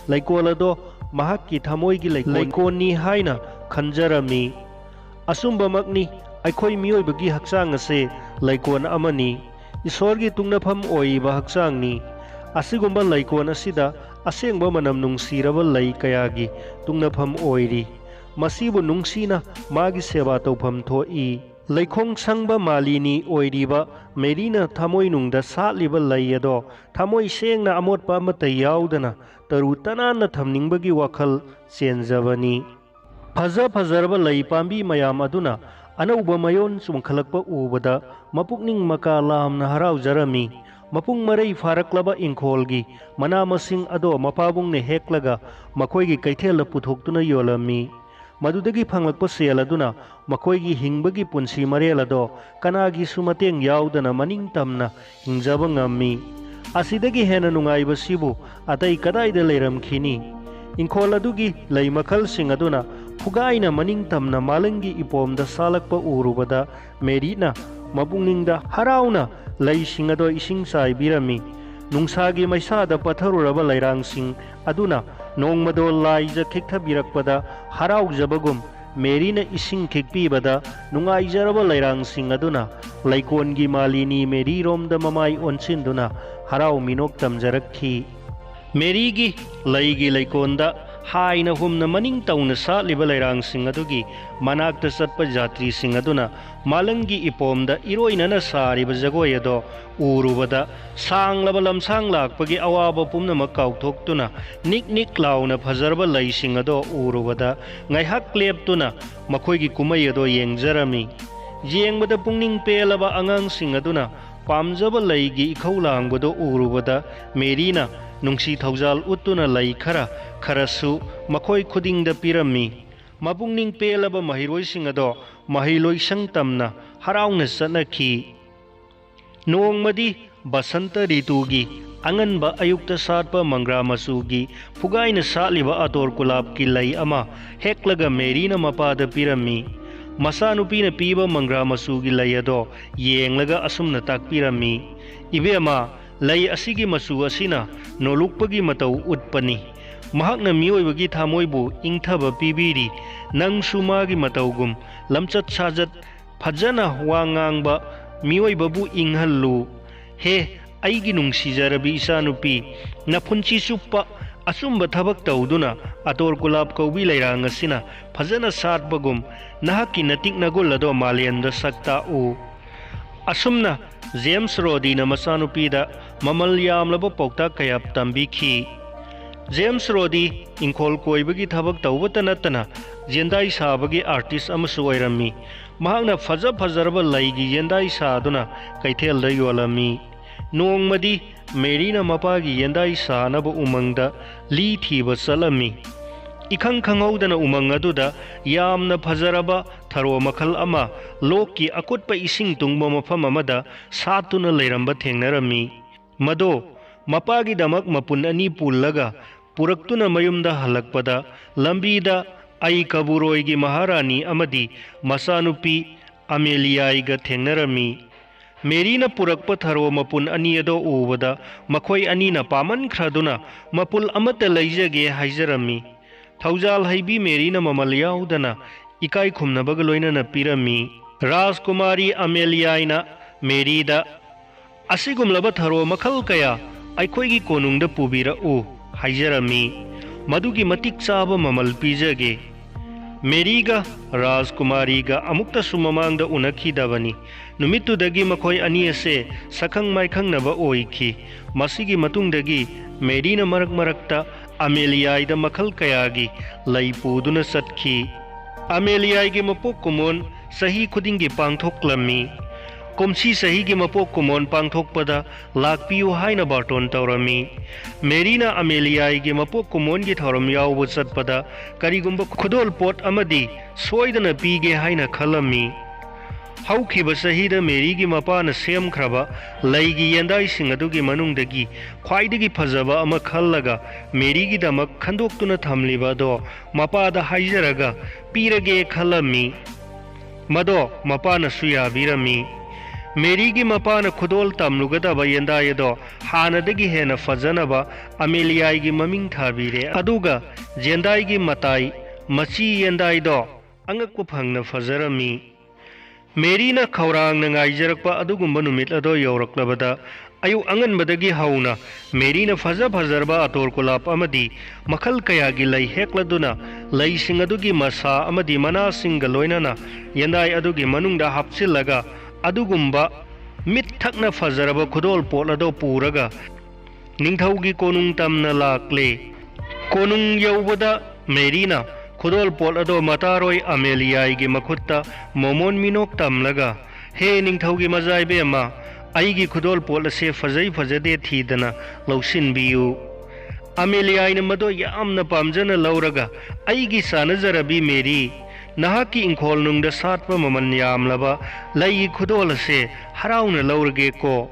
ꯂꯩꯀꯣꯜ ꯑꯗꯣ ꯃꯍꯥꯛꯀꯤ ꯊꯃꯣꯏꯒꯤ ꯂꯩꯀꯣꯜ-, ꯂꯩꯀꯣꯜꯅꯤ ꯍꯥꯏꯅ ꯈꯟꯖꯔꯝꯃꯤ꯫ ꯑꯆꯨꯝꯕꯃꯛꯅꯤ, ꯑꯩꯈꯣꯏ ꯃꯤꯑꯣꯏꯕꯒꯤ ꯍꯛꯆꯥꯡ ꯑꯁꯦ ꯂꯩꯀꯣꯜ ꯑꯃꯅꯤ, ꯏꯁꯣꯔꯒꯤ ꯇꯨꯡꯅꯐꯝ ꯑꯣꯏꯔꯤꯕ ꯍꯛꯆꯥꯡꯅꯤ꯫ ꯑꯁꯤꯒꯨꯝꯕ ꯂꯩꯀꯣꯜ ꯑꯁꯤꯗ ꯑꯁꯦꯡꯕ ꯃꯅꯝ ꯅꯨꯡꯁꯤꯔꯕ ꯂꯩ ꯀꯌꯥꯒꯤ ꯇꯨꯡꯅꯐꯝ ꯑꯣꯏꯔꯤ꯫ ꯃꯁꯤꯕꯨ ꯅꯨꯡꯁꯤꯅ ꯃꯥꯒꯤ ꯁꯦꯕꯥ ꯇꯧꯐꯝ ꯊꯣꯛꯏ꯫ ꯂꯩꯈꯣꯡ ꯁꯪꯕ ꯃꯥꯂꯤꯅꯤ ꯑꯣꯏꯔꯤꯕ ꯃꯦꯔꯤꯅ ꯊꯃꯣꯏꯅꯨꯡꯗ ꯁꯥꯠꯂꯤꯕ ꯂꯩ ꯑꯗꯣ ꯊꯃꯣꯏ ꯁꯦꯡꯅ ꯑꯃꯣꯠꯄ ꯑꯃꯠꯇ ꯌꯥꯎꯗꯅ ꯇꯔꯨ ꯇꯅꯥꯟꯅ ꯊꯝꯅꯤꯡꯕꯒꯤ ꯋꯥꯈꯜ ꯆꯦꯟꯖꯕꯅꯤ꯫ ꯐꯖ ꯐꯖꯔꯕ ꯂꯩ ꯄꯥꯝꯕꯤ ꯃꯌꯥꯝ ꯑꯗꯨꯅ ꯑꯅꯧꯕ ꯃꯌꯣꯟ ꯆꯣꯡꯈꯠꯂꯛꯄ ꯎꯕꯗ ꯃꯄꯨꯛꯅꯤꯡ ꯃꯀꯥ ꯂꯥꯝꯅ ꯍꯔꯥꯎꯖꯔꯝꯃꯤ꯫ ꯃꯄꯨꯡ ꯃꯔꯩ ꯐꯥꯔꯛꯂꯕ ꯏꯪꯈꯣꯜꯒꯤ ꯃꯅꯥ ꯃꯁꯤꯡ ꯑꯗꯣ ꯃꯄꯥꯕꯨꯡꯅ ꯍꯦꯛꯂꯒ ꯃꯈꯣꯏꯒꯤ ꯀꯩꯊꯦꯜꯗ ꯄꯨꯊꯣꯛꯇꯨꯅ ꯌꯣꯜꯂꯝꯃꯤ꯫ ꯃꯗꯨꯗꯒꯤ ꯐꯪꯂꯛꯄ ꯁꯦꯜ ꯑꯗꯨꯅ ꯃꯈꯣꯏꯒꯤ ꯍꯤꯡꯕꯒꯤ ꯄꯨꯟꯁꯤ ꯃꯔꯦꯜ ꯑꯗꯣ ꯀꯅꯥꯒꯤꯁꯨ ꯃꯇꯦꯡ ꯌꯥꯎꯗꯅ ꯃꯅꯤꯡ ꯇꯝꯅ ꯍꯤꯡꯖꯕ ꯉꯝꯃꯤ꯫ ꯑꯁꯤꯗꯒꯤ ꯍꯦꯟꯅ ꯅꯨꯡꯉꯥꯏꯕꯁꯤꯕꯨ ꯑꯇꯩ ꯀꯗꯥꯏꯗ ꯂꯩꯔꯝꯈꯤꯅꯤ? ꯏꯪꯈꯣꯜ ꯑꯗꯨꯒꯤ ꯂꯩ ꯃꯈꯜꯁꯤꯡ ꯑꯗꯨꯅ ꯐꯨꯒꯥꯏꯅ ꯃꯅꯤꯡ ꯇꯝꯅ ꯃꯥꯂꯪꯒꯤ ꯏꯄꯣꯝꯗ ꯁꯥꯠꯂꯛꯄ ꯎꯔꯨꯕꯗ ꯃꯦꯔꯤꯅ ꯃꯄꯨꯛꯅꯤꯡꯗ ꯍꯔꯥꯎꯅ ꯂꯩꯁꯤꯡ ꯑꯗꯣ ꯏꯁꯤꯡ ꯆꯥꯏꯕꯤꯔꯝꯃꯤ꯫ ꯅꯨꯡꯁꯥꯒꯤ ꯃꯩꯁꯥꯗ ꯄꯠꯊꯔꯨꯔꯕ ꯂꯩꯔꯥꯡꯁꯤꯡ ꯑꯗꯨꯅ ꯅꯣꯡꯃꯗꯣ ꯂꯥꯏꯖ ꯈꯤꯛꯊꯕꯤꯔꯛꯄꯗ ꯍꯔꯥꯎꯖꯕꯒꯨꯝ, ꯃꯦꯔꯤꯅ ꯏꯁꯤꯡ ꯈꯤꯛꯄꯤꯕꯗ ꯅꯨꯡꯉꯥꯏꯖꯔꯕ ꯂꯩꯔꯥꯡꯁꯤꯡ ꯑꯗꯨꯅ ꯂꯩꯀꯣꯟꯒꯤ ꯃꯥꯂꯤꯅꯤ ꯃꯦꯔꯤꯔꯣꯝꯗ ꯃꯃꯥꯏ ꯑꯣꯟꯁꯤꯟꯗꯨꯅ ꯍꯔꯥꯎ ꯃꯤꯅꯣꯛ ꯇꯝꯖꯔꯛꯈꯤ꯫ ꯃꯦꯔꯤꯒꯤ ꯂꯩꯒꯤ ꯂꯩꯀꯣꯟꯗ ꯍꯥꯏꯅ ꯍꯨꯝꯅ ꯃꯅꯤꯡ ꯇꯧꯅ ꯁꯥꯠꯂꯤꯕ ꯂꯩꯔꯥꯡꯁꯤꯡ ꯑꯗꯨꯒꯤ ꯃꯅꯥꯛꯇ ꯆꯠꯄ ꯖꯥꯇ꯭ꯔꯤꯁꯤꯡ ꯑꯗꯨꯅ ꯃꯥꯂꯪꯒꯤ ꯏꯄꯣꯝꯗ ꯏꯔꯣꯏꯅꯅ ꯁꯥꯔꯤꯕ ꯖꯒꯣꯏ ꯑꯗꯣ ꯎꯔꯨꯕꯗ ꯁꯥꯡꯂꯕ ꯂꯝꯁꯥꯡ ꯂꯥꯛꯄꯒꯤ ꯑꯋꯥꯕ ꯄꯨꯝꯅꯃꯛ ꯀꯥꯎꯊꯣꯛꯇꯨꯅ ꯅꯤꯛ ꯅꯤꯛ ꯂꯥꯎꯅ ꯐꯖꯔꯕ ꯂꯩꯁꯤꯡ ꯑꯗꯣ ꯎꯔꯨꯕꯗ ꯉꯥꯏꯍꯥꯛ ꯂꯦꯞꯇꯨꯅ ꯃꯈꯣꯏꯒꯤ ꯀꯨꯝꯍꯩ ꯑꯗꯣ ꯌꯦꯡꯖꯔꯝꯃꯤ꯫ ꯌꯦꯡꯕꯗ ꯄꯨꯛꯅꯤꯡ ꯄꯦꯜꯂꯕ ꯑꯉꯥꯡꯁꯤꯡ ꯑꯗꯨꯅ ꯄꯥꯝꯖꯕ ꯂꯩꯒꯤ ꯏꯈꯧ ꯂꯥꯡꯕꯗꯨ ꯎꯔꯨꯕꯗ ꯃꯦꯔꯤꯅ ꯅꯨꯡꯁꯤ ꯊꯧꯖꯥꯜ ꯎꯠꯇꯨꯅ ꯂꯩ ꯈꯔ ꯈꯔꯁꯨ ꯃꯈꯣꯏ ꯈꯨꯗꯤꯡꯗ ꯄꯤꯔꯝꯃꯤ꯫ ꯃꯄꯨꯛꯅꯤꯡ ꯄꯦꯜꯂꯕ ꯃꯍꯩꯔꯣꯏꯁꯤꯡ ꯑꯗꯣ ꯃꯍꯩ ꯂꯣꯏꯁꯪ ꯇꯝꯅ ꯍꯔꯥꯎꯅ ꯆꯠꯅꯈꯤ꯫ ꯅꯣꯡꯃꯗꯤ ꯕꯁꯟꯇ ꯔꯤꯇꯨꯒꯤ ꯑꯉꯟꯕ ꯑꯌꯨꯛꯇ ꯁꯥꯠꯄ ꯃꯪꯒ꯭ꯔꯥ ꯃꯆꯨꯒꯤ ꯐꯨꯒꯥꯏꯅ ꯁꯥꯠꯂꯤꯕ ꯑꯇꯣꯔ ꯀꯨꯂꯥꯞꯀꯤ ꯂꯩ ꯑꯃ ꯍꯦꯛꯂꯒ ꯃꯦꯔꯤꯅ ꯃꯄꯥꯗ ꯄꯤꯔꯝꯃꯤ꯫ ꯃꯆꯥꯅꯨꯄꯤꯅ ꯄꯤꯕ ꯃꯪꯒ꯭ꯔꯥ ꯃꯆꯨꯒꯤ ꯂꯩ ꯑꯗꯣ ꯌꯦꯡꯂꯒ ꯑꯁꯨꯝꯅ ꯇꯥꯛꯄꯤꯔꯝꯃꯤ, "ꯏꯕꯦꯝꯃ, ꯂꯩ ꯑꯁꯤꯒꯤ ꯃꯆꯨ ꯑꯁꯤꯅ ꯅꯣꯂꯨꯛꯄꯒꯤ ꯃꯇꯧ ꯎꯠꯄꯅꯤ꯫ ꯃꯍꯥꯛꯅ ꯃꯤꯑꯣꯏꯕꯒꯤ ꯊꯃꯣꯏꯕꯨ ꯏꯪꯊꯕ ꯄꯤꯕꯤꯔꯤ꯫ ꯅꯪꯁꯨ ꯃꯥꯒꯤ ꯃꯇꯧꯒꯨꯝ ꯂꯝꯆꯠ ꯁꯥꯖꯠ ꯐꯖꯅ ꯋꯥ ꯉꯥꯡꯕ ꯃꯤꯑꯣꯏꯕꯕꯨ ꯏꯪꯍꯜꯂꯨ꯫ ꯍꯦ, ꯑꯩꯒꯤ ꯅꯨꯡꯁꯤꯖꯔꯕꯤ ꯏꯆꯥꯅꯨꯄꯤ, ꯅꯄꯨꯟꯁꯤ ꯆꯨꯞꯄ ꯑꯆꯨꯝꯕ ꯊꯕꯛ ꯇꯧꯗꯨꯅ ꯑꯇꯣꯔ ꯀꯨꯂꯥꯞ ꯀꯧꯕꯤ ꯂꯩꯔꯥꯡ ꯑꯁꯤꯅ ꯐꯖꯅ ꯁꯥꯠꯄꯒꯨꯝ ꯅꯍꯥꯛꯀꯤ ꯅꯇꯤꯛ ꯅꯒꯨꯜ ꯑꯗꯣ ꯃꯥꯂꯦꯝꯗ ꯁꯛ ꯇꯥꯛꯎ"꯫ ꯑꯁꯨꯝꯅ ꯖꯦꯝꯁ ꯔꯣꯗꯤꯅ ꯃꯆꯥꯅꯨꯄꯤꯗ ꯃꯃꯜ ꯌꯥꯝꯂꯕ ꯄꯥꯎꯇꯥꯛ ꯀꯌꯥ ꯇꯝꯕꯤꯈꯤ꯫ ꯖꯦꯝꯁ ꯔꯣꯗꯤ ꯏꯪꯈꯣꯜ ꯀꯣꯏꯕꯒꯤ ꯊꯕꯛ ꯇꯧꯕꯇ ꯅꯠꯇꯅ ꯌꯦꯟꯗꯥꯏ ꯁꯥꯕꯒꯤ ꯑꯥꯔꯇꯤꯁ ꯑꯃꯁꯨ ꯑꯣꯏꯔꯝꯃꯤ꯫ ꯃꯍꯥꯛꯅ ꯐꯖ ꯐꯖꯔꯕ ꯂꯩꯒꯤ ꯌꯦꯟꯗꯥꯏ ꯁꯥꯗꯨꯅ ꯀꯩꯊꯦꯜꯗ ꯌꯣꯜꯂꯝꯃꯤ꯫ ꯅꯣꯡꯃꯗꯤ ꯃꯦꯔꯤꯅ ꯃꯄꯥꯒꯤ ꯌꯦꯟꯗꯥꯏ ꯁꯥꯅꯕ ꯎꯃꯪꯗ ꯂꯤ ꯊꯤꯕ ꯆꯠꯂꯝꯃꯤ꯫ ꯏꯈꯪ ꯈꯪꯍꯧꯗꯅ ꯎꯃꯪ ꯑꯗꯨꯗ ꯌꯥꯝꯅ ꯐꯖꯔꯕ ꯊꯔꯣ ꯃꯈꯜ ꯑꯃ ꯂꯣꯛꯀꯤ ꯑꯀꯨꯠꯄ ꯏꯁꯤꯡ ꯇꯨꯡꯕ ꯃꯐꯝ ꯑꯃꯗ ꯁꯥꯠꯇꯨꯅ ꯂꯩꯔꯝꯕ ꯊꯦꯡꯅꯔꯝꯃꯤ꯫ ꯃꯗꯣ ꯃꯄꯥꯒꯤꯗꯃꯛ ꯃꯄꯨꯟ ꯑꯅꯤ ꯄꯨꯜꯂꯒ ꯄꯨꯔꯛꯇꯨꯅ ꯃꯌꯨꯝꯗ ꯍꯜꯂꯛꯄꯗ, ꯂꯝꯕꯤꯗ ꯑꯩ ꯀꯕꯨꯔꯣꯏꯒꯤ ꯃꯍꯥꯔꯥꯅꯤ ꯑꯃꯗꯤ ꯃꯆꯥꯅꯨꯄꯤ ꯑꯃꯦꯂꯤꯌꯥꯏꯒ ꯊꯦꯡꯅꯔꯝꯃꯤ꯫ ꯃꯦꯔꯤꯅ ꯄꯨꯔꯛꯄ ꯊꯔꯣ ꯃꯄꯨꯟ ꯑꯅꯤ ꯑꯗꯣ ꯎꯕꯗ, ꯃꯈꯣꯏ ꯑꯅꯤꯅ ꯄꯥꯝꯃꯟꯈ꯭ꯔꯗꯨꯅ ꯃꯄꯨꯜ ꯑꯃꯠꯇ ꯂꯩꯖꯒꯦ ꯍꯥꯏꯖꯔꯝꯃꯤ꯫ ꯊꯧꯖꯥꯜ ꯍꯩꯕꯤ ꯃꯦꯔꯤꯅ ꯃꯃꯜ ꯌꯥꯎꯗꯅ ꯏꯀꯥꯏ ꯈꯨꯝꯅꯕꯒ ꯂꯣꯏꯅꯅ ꯄꯤꯔꯝꯃꯤ꯫ ꯔꯥꯖꯀꯨꯃꯥꯔꯤ ꯑꯃꯦꯂꯤꯌꯥꯏꯅ ꯃꯦꯔꯤꯗ, "ꯑꯁꯤꯒꯨꯝꯂꯕ ꯊꯔꯣ ꯃꯈꯜ ꯀꯌꯥ ꯑꯩꯈꯣꯏꯒꯤ ꯀꯣꯅꯨꯡꯗ ꯄꯨꯕꯤꯔꯛꯎ" ꯍꯥꯏꯖꯔꯝꯃꯤ꯫ ꯃꯗꯨꯒꯤ ꯃꯇꯤꯛ ꯆꯥꯕ ꯃꯃꯜ ꯄꯤꯖꯒꯦ꯫ ꯃꯦꯔꯤꯒ ꯔꯥꯖꯀꯨꯃꯥꯔꯤꯒ ꯑꯃꯨꯛꯇꯁꯨ ꯃꯃꯥꯡꯗ ꯎꯅꯈꯤꯗꯕꯅꯤ꯫ ꯅꯨꯃꯤꯠꯇꯨꯗꯒꯤ ꯃꯈꯣꯏ ꯑꯅꯤ ꯑꯁꯦ ꯁꯛꯈꯪ ꯃꯥꯏꯈꯪꯅꯕ ꯑꯣꯏꯈꯤ꯫ ꯃꯁꯤꯒꯤ ꯃꯇꯨꯡꯗꯒꯤ ꯃꯦꯔꯤꯅ ꯃꯔꯛ ꯃꯔꯛꯇ ꯑꯃꯦꯂꯤꯌꯥꯏꯗ ꯃꯈꯜ ꯀꯌꯥꯒꯤ ꯂꯩ ꯄꯨꯗꯨꯅ ꯆꯠꯈꯤ꯫ ꯑꯃꯦꯂꯤꯌꯥꯏꯒꯤ ꯃꯄꯣꯛ ꯀꯨꯝꯑꯣꯟ ꯆꯍꯤ ꯈꯨꯗꯤꯡꯒꯤ ꯄꯥꯡꯊꯣꯛꯂꯝꯃꯤ꯫ ꯀꯨꯝꯁꯤ ꯆꯍꯤꯒꯤ ꯃꯄꯣꯛ ꯀꯨꯝꯑꯣꯟ ꯄꯥꯡꯊꯣꯛꯄꯗ ꯂꯥꯛꯄꯤꯌꯨ ꯍꯥꯏꯅ ꯕꯥꯔꯇꯣꯟ ꯇꯧꯔꯝꯃꯤ꯫ ꯃꯦꯔꯤꯅ ꯑꯃꯦꯂꯤꯌꯥꯏꯒꯤ ꯃꯄꯣꯛ ꯀꯨꯝꯑꯣꯟꯒꯤ ꯊꯧꯔꯝ ꯌꯥꯎꯕ ꯆꯠꯄꯗ ꯀꯔꯤꯒꯨꯝꯕ ꯈꯨꯗꯣꯜꯄꯣꯠ ꯑꯃꯗꯤ ꯁꯣꯏꯗꯅ ꯄꯤꯒꯦ ꯍꯥꯏꯅ ꯈꯜꯂꯝꯃꯤ꯫ ꯍꯧꯈꯤꯕ ꯆꯍꯤꯗ ꯃꯦꯔꯤꯒꯤ ꯃꯄꯥꯅ ꯁꯦꯝꯈ꯭ꯔꯕ ꯂꯩꯒꯤ ꯌꯦꯟꯗꯥꯏꯁꯤꯡ ꯑꯗꯨꯒꯤ ꯃꯅꯨꯡꯗꯒꯤ ꯈ꯭ꯋꯥꯏꯗꯒꯤ ꯐꯖꯕ ꯑꯃ ꯈꯜꯂꯒ ꯃꯦꯔꯤꯒꯤꯗꯃꯛ ꯈꯟꯗꯣꯛꯇꯨꯅ ꯊꯝꯂꯤꯕ ꯑꯗꯣ ꯃꯄꯥꯗ ꯍꯥꯏꯖꯔꯒ ꯄꯤꯔꯒꯦ ꯈꯜꯂꯝꯃꯤ꯫ ꯃꯗꯣ ꯃꯄꯥꯅꯁꯨ ꯌꯥꯕꯤꯔꯝꯃꯤ꯫ ꯃꯦꯔꯤꯒꯤ ꯃꯄꯥꯅ ꯈꯨꯗꯣꯜ ꯇꯝꯂꯨꯒꯗꯕ ꯌꯦꯟꯗꯥꯏ ꯑꯗꯣ ꯍꯥꯟꯅꯗꯒꯤ ꯍꯦꯟꯅ ꯐꯖꯅꯕ ꯑꯃꯦꯂꯤꯌꯥꯏꯒꯤ ꯃꯃꯤꯡ ꯊꯥꯕꯤꯔꯦ꯫ ꯑꯗꯨꯒ ꯌꯦꯟꯗꯥꯏꯒꯤ ꯃꯇꯥꯏ ꯃꯆꯤ ꯌꯦꯟꯗꯥꯏꯗꯣ ꯑꯉꯛꯄ ꯐꯪꯅ ꯐꯖꯔꯝꯃꯤ꯫ ꯃꯦꯔꯤꯅ ꯈꯧꯔꯥꯡꯅ ꯉꯥꯏꯖꯔꯛꯄ ꯑꯗꯨꯒꯨꯝꯕ ꯅꯨꯃꯤꯠ ꯑꯗꯣ ꯌꯧꯔꯛꯂꯕꯗ, ꯑꯌꯨꯛ ꯑꯉꯟꯕꯗꯒꯤ ꯍꯧꯅ ꯃꯦꯔꯤꯅ ꯐꯖ ꯐꯖꯔꯕ ꯑꯇꯣꯔ ꯒꯨꯂꯥꯞ ꯑꯃꯗꯤ ꯃꯈꯜ ꯀꯌꯥꯒꯤ ꯂꯩ ꯍꯦꯛꯂꯗꯨꯅ, ꯂꯩꯁꯤꯡ ꯑꯗꯨꯒꯤ ꯃꯁꯥ ꯑꯃꯗꯤ ꯃꯅꯥꯁꯤꯡꯒ ꯂꯣꯏꯅꯅ ꯌꯦꯟꯗꯥꯏ ꯑꯗꯨꯒꯤ ꯃꯅꯨꯡꯗ ꯍꯥꯞꯆꯤꯜꯂꯒ, ꯑꯗꯨꯒꯨꯝꯕ ꯃꯤꯠ ꯊꯛꯅ ꯐꯖꯔꯕ ꯈꯨꯗꯣꯜ ꯄꯣꯠ ꯑꯗꯣ ꯄꯨꯔꯒ ꯅꯤꯡꯊꯧꯒꯤ ꯀꯣꯅꯨꯡ ꯇꯝꯅ ꯂꯥꯛꯂꯦ꯫ ꯀꯣꯅꯨꯡ ꯌꯧꯕꯗ ꯃꯦꯔꯤꯅ ꯈꯨꯗꯣꯜ ꯄꯣꯠ ꯑꯗꯣ ꯃꯇꯥꯔꯣꯏ ꯑꯃꯦꯂꯤꯌꯥꯏꯒꯤ ꯃꯈꯨꯠꯇ ꯃꯣꯃꯣꯟ ꯃꯤꯅꯣꯛ ꯇꯝꯂꯒ, "ꯍꯦ ꯅꯤꯡꯊꯧꯒꯤ ꯃꯆꯥ ꯏꯕꯦꯝꯃ, ꯑꯩꯒꯤ ꯈꯨꯗꯣꯜ ꯄꯣꯠ ꯑꯁꯦ ꯐꯖꯩ ꯐꯖꯗꯦ ꯊꯤꯗꯅ ꯂꯧꯁꯤꯟꯕꯤꯌꯨ꯫" ꯑꯃꯦꯂꯤꯌꯥꯏꯅ ꯃꯗꯣ ꯌꯥꯝꯅ ꯄꯥꯝꯖꯅ ꯂꯧꯔꯒ, "ꯑꯩꯒꯤ ꯆꯥꯅꯖꯔꯕꯤ ꯃꯦꯔꯤ, ꯅꯍꯥꯛꯀꯤ ꯏꯪꯈꯣꯜ ꯅꯨꯡꯗ ꯁꯥꯠꯄ ꯃꯃꯜ ꯌꯥꯝꯂꯕ ꯂꯩꯒꯤ ꯈꯨꯗꯣꯜ ꯑꯁꯦ ꯍꯔꯥꯎꯅ ꯂꯧꯔꯒꯦꯀꯣ꯫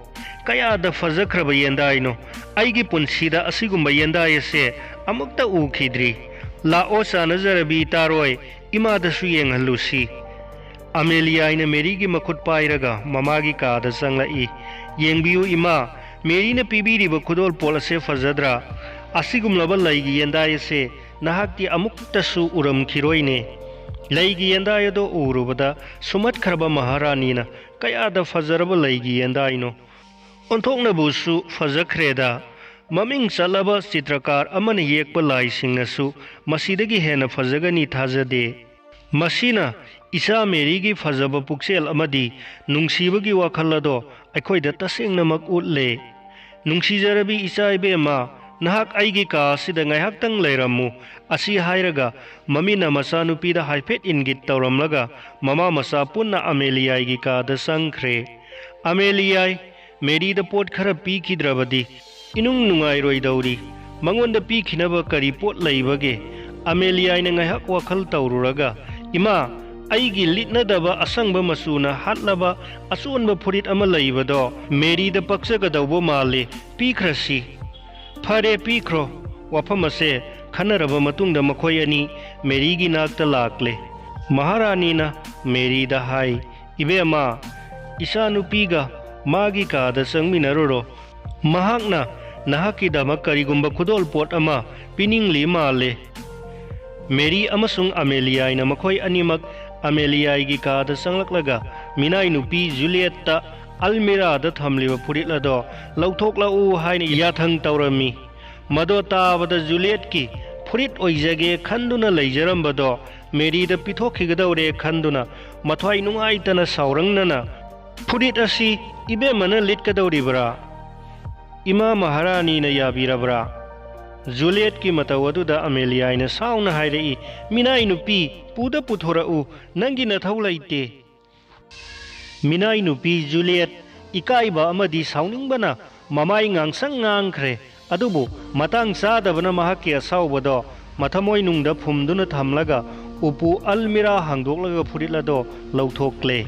ꯀꯌꯥꯗ ꯐꯖꯈ꯭ꯔꯕ ꯌꯦꯟꯗꯥꯏꯅꯣ! ꯑꯩꯒꯤ ꯄꯨꯟꯁꯤꯗ ꯑꯁꯤꯒꯨꯝꯕ ꯌꯦꯟꯗꯥꯏ ꯑꯁꯦ ꯑꯃꯨꯛꯇ ꯎꯈꯤꯗ꯭ꯔꯤ꯫ ꯂꯥꯛꯑꯣ ꯆꯥꯅꯖꯔꯕꯤ ꯇꯥꯔꯣꯏ, ꯏꯃꯥꯗꯁꯨ ꯌꯦꯡꯍꯜꯂꯨꯁꯤ꯫" ꯑꯃꯦꯂꯤꯌꯥꯏꯅ ꯃꯦꯔꯤꯒꯤ ꯃꯈꯨꯠ ꯄꯥꯏꯔꯒ ꯃꯃꯥꯒꯤ ꯀꯥꯗ ꯆꯪꯂꯛꯏ꯫ "ꯌꯦꯡꯕꯤꯌꯨ ꯏꯃꯥ, ꯃꯦꯔꯤꯅ ꯄꯤꯕꯤꯔꯤꯕ ꯈꯨꯗꯣꯜ ꯄꯣꯠ ꯑꯁꯦ ꯐꯖꯗ꯭ꯔꯥ? ꯑꯁꯤꯒꯨꯝꯂꯕ ꯂꯩꯒꯤ ꯌꯦꯟꯗꯥꯏ ꯑꯁꯦ ꯅꯍꯥꯛꯇꯤ ꯑꯃꯨꯛꯇꯁꯨ ꯎꯔꯝꯈꯤꯔꯣꯏꯅꯦ꯫" ꯂꯩꯒꯤ ꯌꯦꯟꯗꯥꯏ ꯑꯗꯣ ꯎꯔꯨꯕꯗ ꯁꯨꯝꯍꯠꯈ꯭ꯔꯕ ꯃꯍꯥꯔꯥꯅꯤꯅ, "ꯀꯌꯥꯗ ꯐꯖꯔꯕ ꯂꯩꯒꯤ ꯌꯦꯟꯗꯥꯏꯅꯣ! ꯑꯣꯟꯊꯣꯛꯅꯕꯨꯁꯨ ꯐꯖꯈ꯭ꯔꯦꯗ꯫ ꯃꯃꯤꯡ ꯆꯠꯂꯕ ꯆꯤꯇ꯭ꯔꯀꯥꯔ ꯑꯃꯅ ꯌꯦꯛꯄ ꯂꯥꯏꯁꯤꯡꯅꯁꯨ ꯃꯁꯤꯗꯒꯤ ꯍꯦꯟꯅ ꯐꯖꯒꯅꯤ ꯊꯥꯖꯗꯦ꯫ ꯃꯁꯤꯅ ꯏꯆꯥ ꯃꯦꯔꯤꯒꯤ ꯐꯖꯕ ꯄꯨꯛꯆꯦꯜ ꯑꯃꯗꯤ ꯅꯨꯡꯁꯤꯕꯒꯤ ꯋꯥꯈꯜ ꯑꯗꯣ ꯑꯩꯈꯣꯏꯗ ꯇꯁꯦꯡꯅꯃꯛ ꯎꯠꯂꯦ꯫ ꯅꯨꯡꯁꯤꯖꯔꯕꯤ ꯏꯆꯥ ꯏꯕꯦꯝꯃ, ꯅꯍꯥꯛ ꯑꯩꯒꯤ ꯀꯥ ꯑꯁꯤꯗ ꯉꯥꯏꯍꯥꯛꯇꯪ ꯂꯩꯔꯝꯃꯨ꯫" ꯑꯁꯤ ꯍꯥꯏꯔꯒ ꯃꯃꯤꯅ ꯃꯆꯥꯅꯨꯄꯤꯗ ꯍꯥꯏꯐꯦꯠ ꯏꯟꯒꯤꯠ ꯇꯧꯔꯝꯂꯒ ꯃꯃꯥ ꯃꯆꯥ ꯄꯨꯟꯅ ꯑꯃꯦꯂꯤꯌꯥꯏꯒꯤ ꯀꯥꯗ ꯆꯪꯈ꯭ꯔꯦ꯫ ꯑꯃꯦꯂꯤꯌꯥꯏ ꯃꯦꯔꯤꯗ ꯄꯣꯠ ꯈꯔ ꯄꯤꯈꯤꯗ꯭ꯔꯕꯗꯤ ꯏꯅꯨꯡ ꯅꯨꯡꯉꯥꯏꯔꯣꯏꯗꯧꯔꯤ꯫ ꯃꯉꯣꯟꯗ ꯄꯤꯈꯤꯅꯕ ꯀꯔꯤ ꯄꯣꯠ ꯂꯩꯕꯒꯦ? ꯑꯃꯦꯂꯤꯌꯥꯏꯅ ꯉꯥꯏꯍꯥꯛ ꯋꯥꯈꯜ ꯇꯧꯔꯨꯔꯒ, "ꯏꯃꯥ, ꯑꯩꯒꯤ ꯂꯤꯠꯅꯗꯕ ꯑꯁꯪꯕ ꯃꯆꯨꯅ ꯍꯥꯠꯂꯕ ꯑꯆꯣꯟꯕ ꯐꯨꯔꯤꯠ ꯑꯃ ꯂꯩꯕꯗꯣ ꯃꯦꯔꯤꯗ ꯄꯛꯆꯒꯗꯧꯕ ꯃꯥꯜꯂꯤ꯫ ꯄꯤꯈ꯭ꯔꯁꯤ꯫ ꯐꯔꯦ, ꯄꯤꯈ꯭ꯔꯣ꯫ ꯋꯥꯐꯝ ꯑꯁꯦ ꯈꯟꯅꯔꯕ ꯃꯇꯨꯡꯗ ꯃꯈꯣꯏ ꯑꯅꯤ ꯃꯦꯔꯤꯒꯤ ꯅꯥꯛꯇ ꯂꯥꯛꯂꯦ꯫ ꯃꯍꯥꯔꯥꯅꯤꯅ ꯃꯦꯔꯤꯗ ꯍꯥꯏ, "ꯏꯕꯦꯝꯃ, ꯏꯆꯥꯅꯨꯄꯤꯒ ꯃꯥꯒꯤ ꯀꯥꯗ ꯆꯪꯃꯤꯟꯅꯔꯨꯔꯣ꯫ ꯃꯍꯥꯛꯅ ꯅꯍꯥꯛꯀꯤꯗꯃꯛ ꯀꯔꯤꯒꯨꯝꯕ ꯈꯨꯗꯣꯜꯄꯣꯠ ꯑꯃ ꯄꯤꯅꯤꯡꯂꯤ ꯃꯥꯜꯂꯦ꯫" ꯃꯦꯔꯤ ꯑꯃꯁꯨꯡ ꯑꯃꯦꯂꯤꯌꯥꯏꯅ ꯃꯈꯣꯏ ꯑꯅꯤꯃꯛ ꯑꯃꯦꯂꯤꯌꯥꯏꯒꯤ ꯀꯥꯗ ꯆꯪꯂꯛꯂꯒ ꯃꯤꯅꯥꯏ ꯅꯨꯄꯤ ꯖꯨꯂꯤꯌꯦꯠꯇ ꯑꯜꯃꯤꯔꯥꯗ ꯊꯝꯂꯤꯕ ꯐꯨꯔꯤꯠ ꯑꯗꯣ ꯂꯧꯊꯣꯛꯂꯛꯎ ꯍꯥꯏꯅ ꯌꯥꯊꯪ ꯇꯧꯔꯝꯃꯤ꯫ ꯃꯗꯣ ꯇꯥꯕꯗ ꯖꯨꯂꯤꯌꯦꯠꯀꯤ ꯐꯨꯔꯤꯠ ꯑꯣꯏꯖꯒꯦ ꯈꯟꯗꯨꯅ ꯂꯩꯖꯔꯝꯕꯗꯣ ꯃꯦꯔꯤꯗ ꯄꯤꯊꯣꯛꯈꯤꯒꯗꯧꯔꯦ ꯈꯟꯗꯨꯅ ꯃꯊ꯭ꯋꯥꯏ ꯅꯨꯡꯉꯥꯏꯇꯅ ꯁꯥꯎꯔꯪꯅꯅ, "ꯐꯨꯔꯤꯠ ꯑꯁꯤ ꯏꯕꯦꯝꯃꯅ ꯂꯤꯠꯀꯗꯧꯔꯤꯕ꯭ꯔꯥ? ꯏꯃꯥ ꯃꯍꯥꯔꯥꯅꯤꯅ ꯌꯥꯕꯤꯔꯕ꯭ꯔꯥ?" ꯖꯨꯂꯤꯌꯦꯠꯀꯤ ꯃꯇꯧ ꯑꯗꯨꯗ ꯑꯃꯦꯂꯤꯌꯥꯏꯅ ꯁꯥꯎꯅ ꯍꯥꯏꯔꯛꯏ, "ꯃꯤꯅꯥꯏ ꯅꯨꯄꯤ, ꯄꯨꯗ ꯄꯨꯊꯣꯔꯛꯎ, ꯅꯪꯒꯤ ꯅꯊꯧ ꯂꯩꯇꯦ꯫" ꯃꯤꯅꯥꯏ ꯅꯨꯄꯤ ꯖꯨꯂꯤꯌꯦꯠ ꯏꯀꯥꯏꯕ ꯑꯃꯗꯤ ꯁꯥꯎꯅꯤꯡꯕꯅ ꯃꯃꯥꯏ ꯉꯥꯡꯁꯪ ꯉꯥꯡꯈ꯭ꯔꯦ꯫ ꯑꯗꯨꯕꯨ ꯃꯇꯥꯡ ꯆꯥꯗꯕꯅ ꯃꯍꯥꯛꯀꯤ ꯑꯁꯥꯎꯕꯗꯣ ꯃꯊꯃꯣꯏꯅꯨꯡꯗ ꯐꯨꯝꯗꯨꯅ ꯊꯝꯂꯒ ꯎꯄꯨ ꯑꯜꯃꯤꯔꯥ ꯍꯥꯡꯗꯣꯛꯂꯒ ꯐꯨꯔꯤꯠ ꯑꯗꯣ ꯂꯧꯊꯣꯛꯂꯦ꯫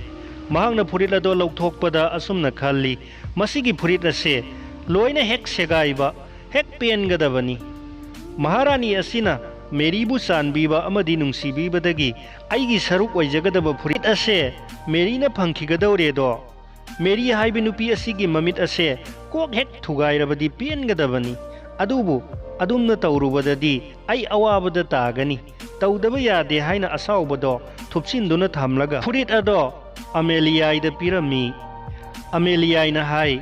ꯃꯍꯥꯛꯅ ꯐꯨꯔꯤꯠ ꯑꯗꯣ ꯂꯧꯊꯣꯛꯄꯗ ꯑꯁꯨꯝꯅ ꯈꯜꯂꯤ, "ꯃꯁꯤꯒꯤ ꯐꯨꯔꯤꯠ ꯑꯁꯦ ꯂꯣꯏꯅ ꯍꯦꯛ ꯁꯦꯒꯥꯏꯕ, ꯍꯦꯛ ꯄꯦꯟꯒꯗꯕꯅꯤ꯫ ꯃꯍꯥꯔꯥꯅꯤ ꯑꯁꯤꯅ ꯃꯦꯔꯤꯕꯨ ꯆꯥꯟꯕꯤꯕ ꯑꯃꯗꯤ ꯅꯨꯡꯁꯤꯕꯤꯕꯗꯒꯤ ꯑꯩꯒꯤ ꯁꯔꯨꯛ ꯑꯣꯏꯖꯒꯗꯕ ꯐꯨꯔꯤꯠ ꯑꯁꯦ ꯃꯦꯔꯤꯅ ꯐꯪꯈꯤꯒꯗꯧꯔꯦꯗꯣ꯫ ꯃꯦꯔꯤ ꯍꯥꯏꯕ ꯅꯨꯄꯤ ꯑꯁꯤꯒꯤ ꯃꯃꯤꯠ ꯑꯁꯦ ꯀꯣꯛ ꯍꯦꯛ ꯊꯨꯒꯥꯏꯔꯕꯗꯤ ꯄꯦꯟꯒꯗꯕꯅꯤ꯫ ꯑꯗꯨꯕꯨ ꯑꯗꯨꯝꯅ ꯇꯧꯔꯨꯕꯗꯗꯤ ꯑꯩ ꯑꯋꯥꯕꯗ ꯇꯥꯒꯅꯤ꯫ ꯇꯧꯗꯕ ꯌꯥꯗꯦ" ꯍꯥꯏꯅ ꯑꯁꯥꯎꯕꯗꯣ ꯊꯨꯞꯆꯤꯟꯗꯨꯅ ꯊꯝꯂꯒ ꯐꯨꯔꯤꯠ ꯑꯗꯣ ꯑꯃꯦꯂꯤꯌꯥꯏꯗ ꯄꯤꯔꯝꯃꯤ꯫ ꯑꯃꯦꯂꯤꯌꯥꯏꯅ ꯍꯥꯏ,